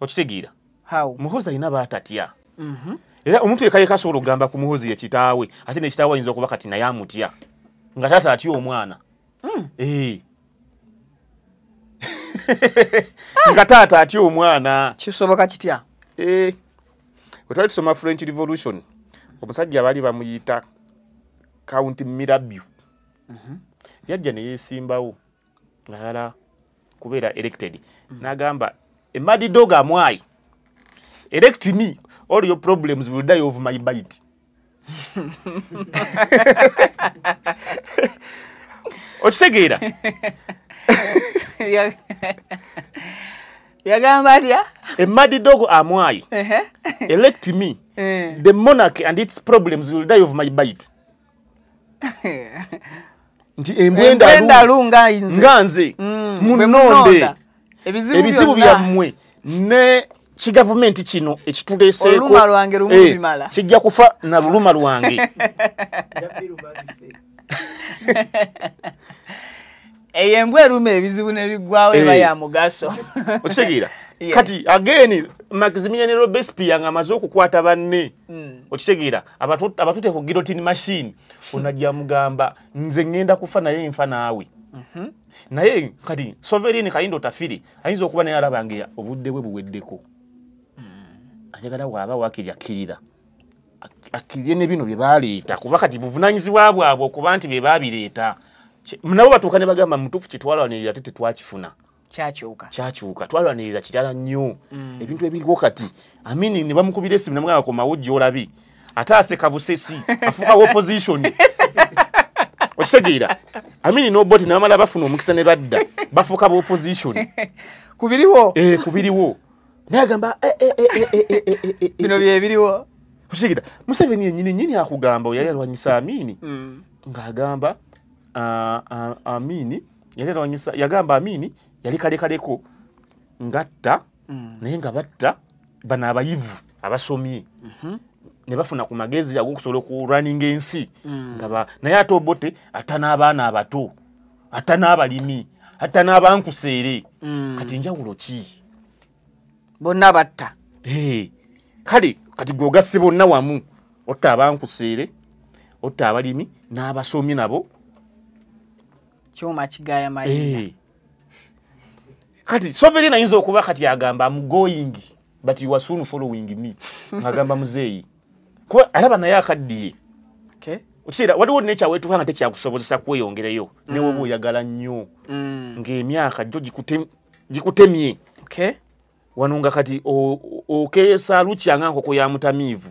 Okitegeera, Muhoozi alina baatatya. Era omuntu yekka yekka asobola okugamba ku Muhoozi ye kitaawe, ate ne kitaawe ayinza okuba kati naye amutya, nga taata atya omwana. Nga taata atya omwana. Kisoboka kitya? Bwe twali tusoma French Revolution, omusajja baali bamuyita Count Mirabeau. Yajja ne yeesimbawo ng'ayagala kubeera elected. N'agamba, a mad dog am I. Elect me, all your problems will die of my bite. Okitegeera? Yagamba atya? A mad dog am I. Elect me, the monarchy and its problems will die of my bite. Nti embwa endalu nga nze munonde, ebizibu byammwe ne kigavumenti kino ekituleeseeko oluluma lwange lumu bimala, kijja kufa na luluma lwange. Eyo embwa eruma ebizibu n'ebiggwawo eba ya mugaso. Okitegeera? Kati again Maximilian Robespierre ng'amaze okukwata banne, okitegeera, abatute ku guillotine machine, onajja mugamba nze ŋŋenda kufa naye nfa naawe. Naye kati Sovereign Kahinda Otafiire ayinza okuba naye alaba nga obudde bwe buweddeko, ayagala waaba waakiri akkirira, akkirire ne bino bye baaleeta, kuba kati buvunaanyizibwa bwabwe okuba nti bye baabireeta. Nabo batuuka ne bagamba mutuufu kyetwalwanirira ate tetwakifuna, kyakyuka, kyakyuka, twalwanirira kirala nnyo. Ebintu ebiriwo kati Amini ne bamukubira essimu ne mugamba komawo gy'olabye, ate aseka busesi, afuuka opposition. Okitegeera, Amini n'Obote ne bamala bafuna omukisa ne badda bafuuka ba opposition kubiriwo. Kubiriwo. Naye agamba bino bye biriwo. Okitegeera, Museveni yennyini nnyini akugamba yali alwanyisa Amini, ng'agamba Amini yali alwanyisa, yagamba Amini yali kalekaleko ngatta, naye nga batta bano abayivu abasomye ne bafuna ku magezi ag'okusobola okulwaninga ensi, nga naye ate Obote atta n'abaana abato, atta n'abalimi, atta n'abankuseere. Kati njawulo ki? Bonna batta. Kale kati gwe ogasse bonna wamu, otta abankuseere, otta abalimi n'abasomi nabo, kyuma kigaya mayinja. Kati Sovereign ayinza okuba kati agamba I'm going but you are soon following me, ng'agamba muzeeyi kuba alaba naye akaddiye. Okitegeera, waliwo nekyaweetuka nga tekyakusobozesa kweyongereyo, ne woba oyagala nnyo ng'emyaka gyo gikutemye. Wano nga kati okeesa lukya nga nkoko ya mutamiivu.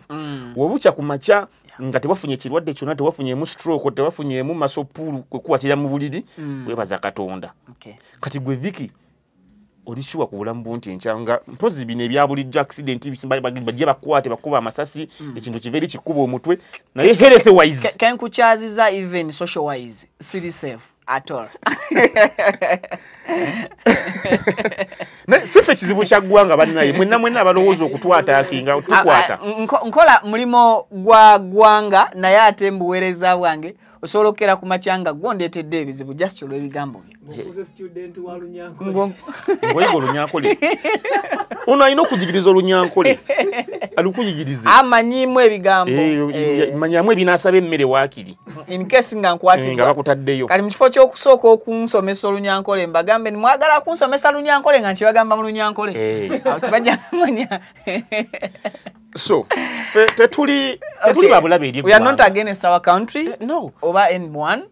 Wobukya ku makya nga tewafunye kirwadde kyonna, tewafunyemu stroke, tewafunyemu masopuulu kwekuwatira mu buliri, weebaza Katonda. Kati gwe Vicky oli sure ku bulamu bwo nti enkya nga mpozi bino ebya bulijjo accident bajje bakukwate bakuba amasasi, ekintu kiva eri kikuba omutwe, naye health wise kenkukyaziza, even social wise siri safe. At all. Sife kizibu kya ggwanga bannaye, mwenna mwenna abalowooza okutwataakinga tukwata. Nkola mulimo gwa ggwanga naye ate mbuweereza bwange osobola okukera ku makya nga gwondeetedde ebizibu just olw'ebigambo byo. Ng'ofuuse student wa Lunyankole. Ng'oyiga Olunyankole. Ono alina okujigiriza Olunyankole. Alukuyigirize. Amanyiimu ebigambo. Manyamu ebinaasaba emmere waakiri. In case nga nkwatiddwa. Nga bakutaddeyo. Kati mu kifo ky'okusooka okunsomesa Olunyankole mbagambe nti mwagala kunsomesa Lunyankole nga nkibagamba mu Lunyankole. Awo tebajja kumanya. So, tetuli babulabe eri We are not against our country. No. Oba N1.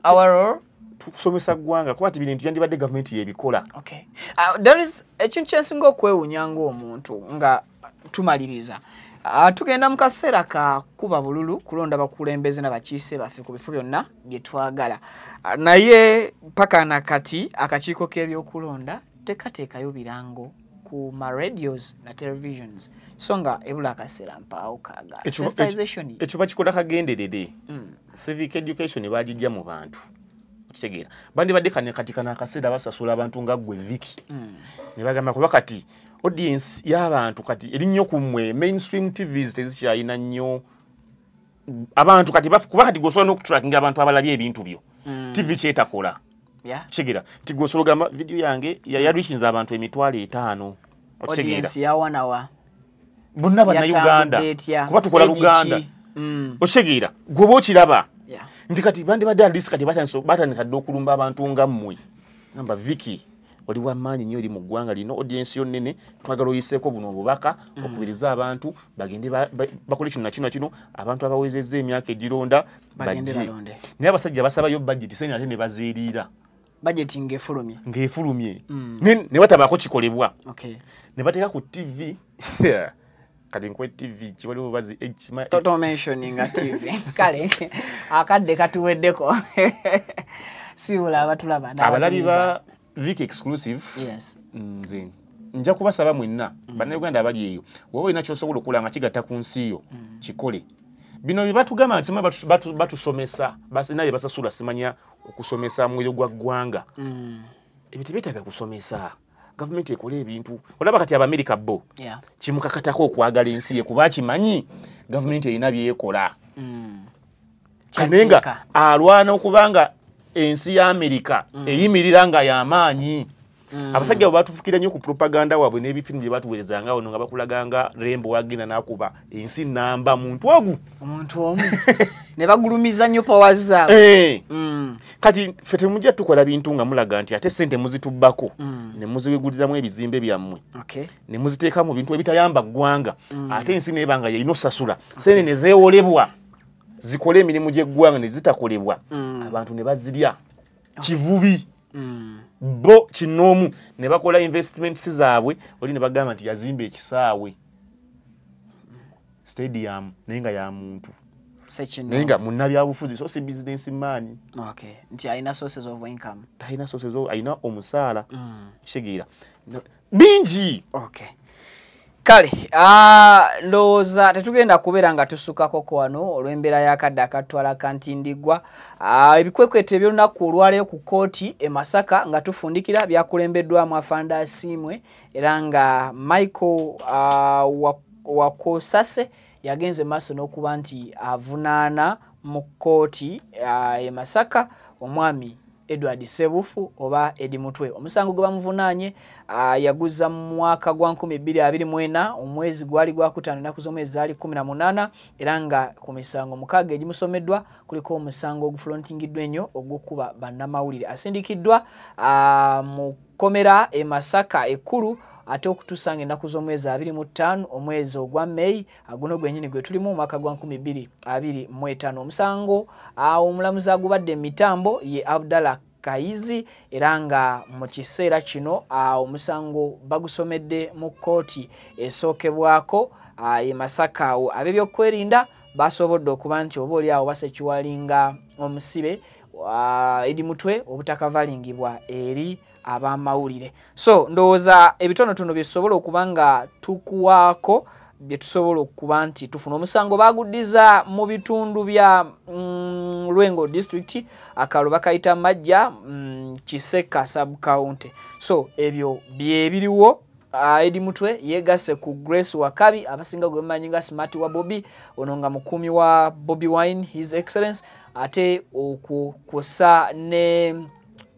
Our role. Tusomesa ggwanga kuba ti bintu byandibadde gavumenti y'ebikola. Okay. There is ekintu kyensinga okwewuunya ng'omuntu nga tumaliriza. Tugenda mu kaseera ka kuba bululu kulonda bakulembeze n'abakiise baffe ku bifo byonna bye twagala. Naye paka na kati akakiiko k'ebyokulonda tekateekayo birango ku ma radios na televisions. So nga ebula akaseera mpaawo kaagala. Sensitization. Ekyo bakikola kagenderere. Civic education bagijja mu bantu. Okitegeera. Bandibadde kati kano akaseera basasula abantu nga ggwe Vicky. Ne bagamba kuba kati audience y'abantu kati eri nnyo ku mmwe, mainstream TVs tezikyalina nnyo abantu kati kuba kati gw'osobola n'okutrackinga abantu abalabye ebintu byo. TV kyetakola. Okitegeera. Nti gw'osobola ogamba video yange yareachinze abantu 5,000. Okitegeera. Audience yawanawa. Bonna Bannayuganda. Kuba tukola Luganda. Okitegeera. Gw'oba okiraba. Nti kati bandibadde at least kati batandika dda okulumba abantu nga mmwe. Gamba Vicky oli wamaanyi nnyo eri mu ggwanga lino, audience yo nnene, twagala oyiseeko buno obubaka okubiriza abantu bagende bakole kino na kino na kino, abantu abawezezza emyaka egironda bagende bajje. Balonde. Naye abasajja basabayo budget sente ate ne bazeeriira. Budget ng'efulumye. Ng'efulumye. Ne batabaako kikolebwa. Okay. Ne bateeka ku TV. Kati nkwe TV kiwaliwo bazi Toto mentioning a TV. Kale akadde katuweddeko. Siwula abatulaba abalabi ba Vicky Exclusive. Yes. Nze nja kubasaba mwenna Bannayuganda abali eyo, woba olina ky'osobola okukola nga kigatta ku nsi yo, kikole. Bino bye batugamba nti batusomesa, naye basasula simanya okusomesa mwoyo gwa ggwanga. Ebyo tebyetaaga kusomesa. Gavumenti ekola ebintu. Olaba kati Abamerika bo kimukakatako okwagala ensi ye kuba akimanyi gavumenti erina by'ekola. Naye nga alwana okubanga ensi ya Amerika eyimirira nga y'amaanyi. Abasajja abo batufukira nnyo ku propaganda waabwe n'ebifirimu bye batuweerezanga wano nga bakulaganga Rembo wagenda n'akuba ensi namba muntu ogu. Omuntu omu. Ne bagulumiza nnyo powers zaabwe. Kati ffe temujja tukola bintu nga mulaga nti ate ssente muzitubbako ne muziweguliramu ebizimbe byammwe. Ne muziteeka mu bintu ebitayamba ggwanga. Ate ensi n'eba nga y'erina osasula. Ssente ne zeewolebwa zikole emirimu gy'eggwanga ne zitakolebwa. Abantu ne bazirya. Kivubi. Bo kinoomu ne bakola investments zaabwe oli ne bagamba nti yazimba ekisaawe stadium naye nga ya muntu naye nga munnabyabufuzi so si business man. Okay. Nti alina sources of income. Talina sources of, alina omusaala. Kitegeera. Bingi. Okay. Kale, ndowooza tetugenda kubeera nga tusukako wano olw'embeera y'akadde akatwala kantindigwa. Ebikwekweto eby'olunaku olwaleero ku kkooti e Masaka nga tufundikira byakulembeddwamu Afande Asiimwe era nga Michael Wakosase yagenze maaso n'okuba nti avunaana mu kkooti e Masaka omwami Edward Sebufu oba Edi Mutwe. Omusango gwe bamuvunaanye yaguza mu mwaka gwa 2024 omwezi gwali gwakutaano ennaku z'omwezi zaali 18 era nga ku misango 6 egimusomeddwa kuliko omusango ogufrontingiddwa ennyo ogw'okuba bannamawulire. Asindikiddwa mu kkomera e Masaka ekkulu ate okutuusa ng'ennaku z'omwezi 25 omwezi ogwa May guno gwennyini gwe tulimu omwaka gwa 2025. Omusango omulamuzi agubadde emitambo ye Abdallah Kayizi era nga mu kiseera kino omusango bagusomedde mu kkooti esookebwako e Masaka. Awo ab'ebyokwerinda basobodde okuba nti oba oli awo basekiwalinga omusibe Edi Mutwe obutakavaringibwa eri abamawulire. So ndowooza ebitonotono byesobola okuba nga tukuwaako bye tusobola okuba nti tufuna. Omusango baguddiza mu bitundu bya Lwengo district, akalo bakayita Majja, Kiseka sub county. So ebyo byebiriwo. Eddie Mutwe yegasse ku Grace Wakabi, abasinga gwe mumanyi nga Smart wa Bobi, ono nga mukuumi wa Bobi Wine His Excellence, ate okwo kwossa ne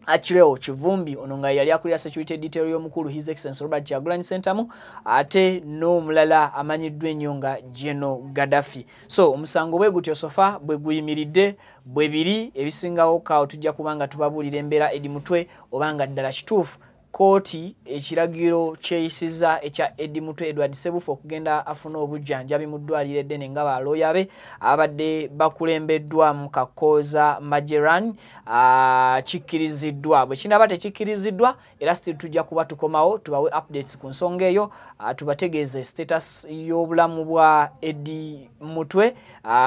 Achileo Kivumbi, ono nga yali akulira security detail y'omukulu His Excellence Robert Kyagulanyi Ssentamu, ate n'omulala amanyiddwa ennyo nga General Gaddafi. So omusango bwe gutyo so far bwe guyimiridde, bwe biri ebisingawo kaawo tujja kuba nga tubabuulira embeera Eddie Mutwe oba nga ddala kituufu kooti ekiragiro kyeyisiza ekya Eddie Mutwe Edward Sebufu okugenda afuna obujjanjabi mu ddwaliro eddene nga balooya be abadde bakulembeddwa mu Kakooza Majeran kikkiriziddwa. Bwe kinaaba tekikkiriziddwa, era still tujja kuba tukomawo tubawe updates ku nsonga eyo, tubategeeze status y'obulamu bwa Eddie Mutwe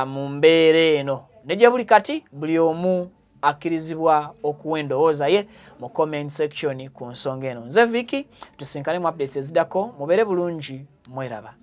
mu mbeera eno. Ne gye buli kati buli omu akkirizibwa okuwa endowooza ye mu comment section ku nsonga eno. Nze Vicky, tusinkane mu updates eziddako. Mubeere bulungi, mweraba.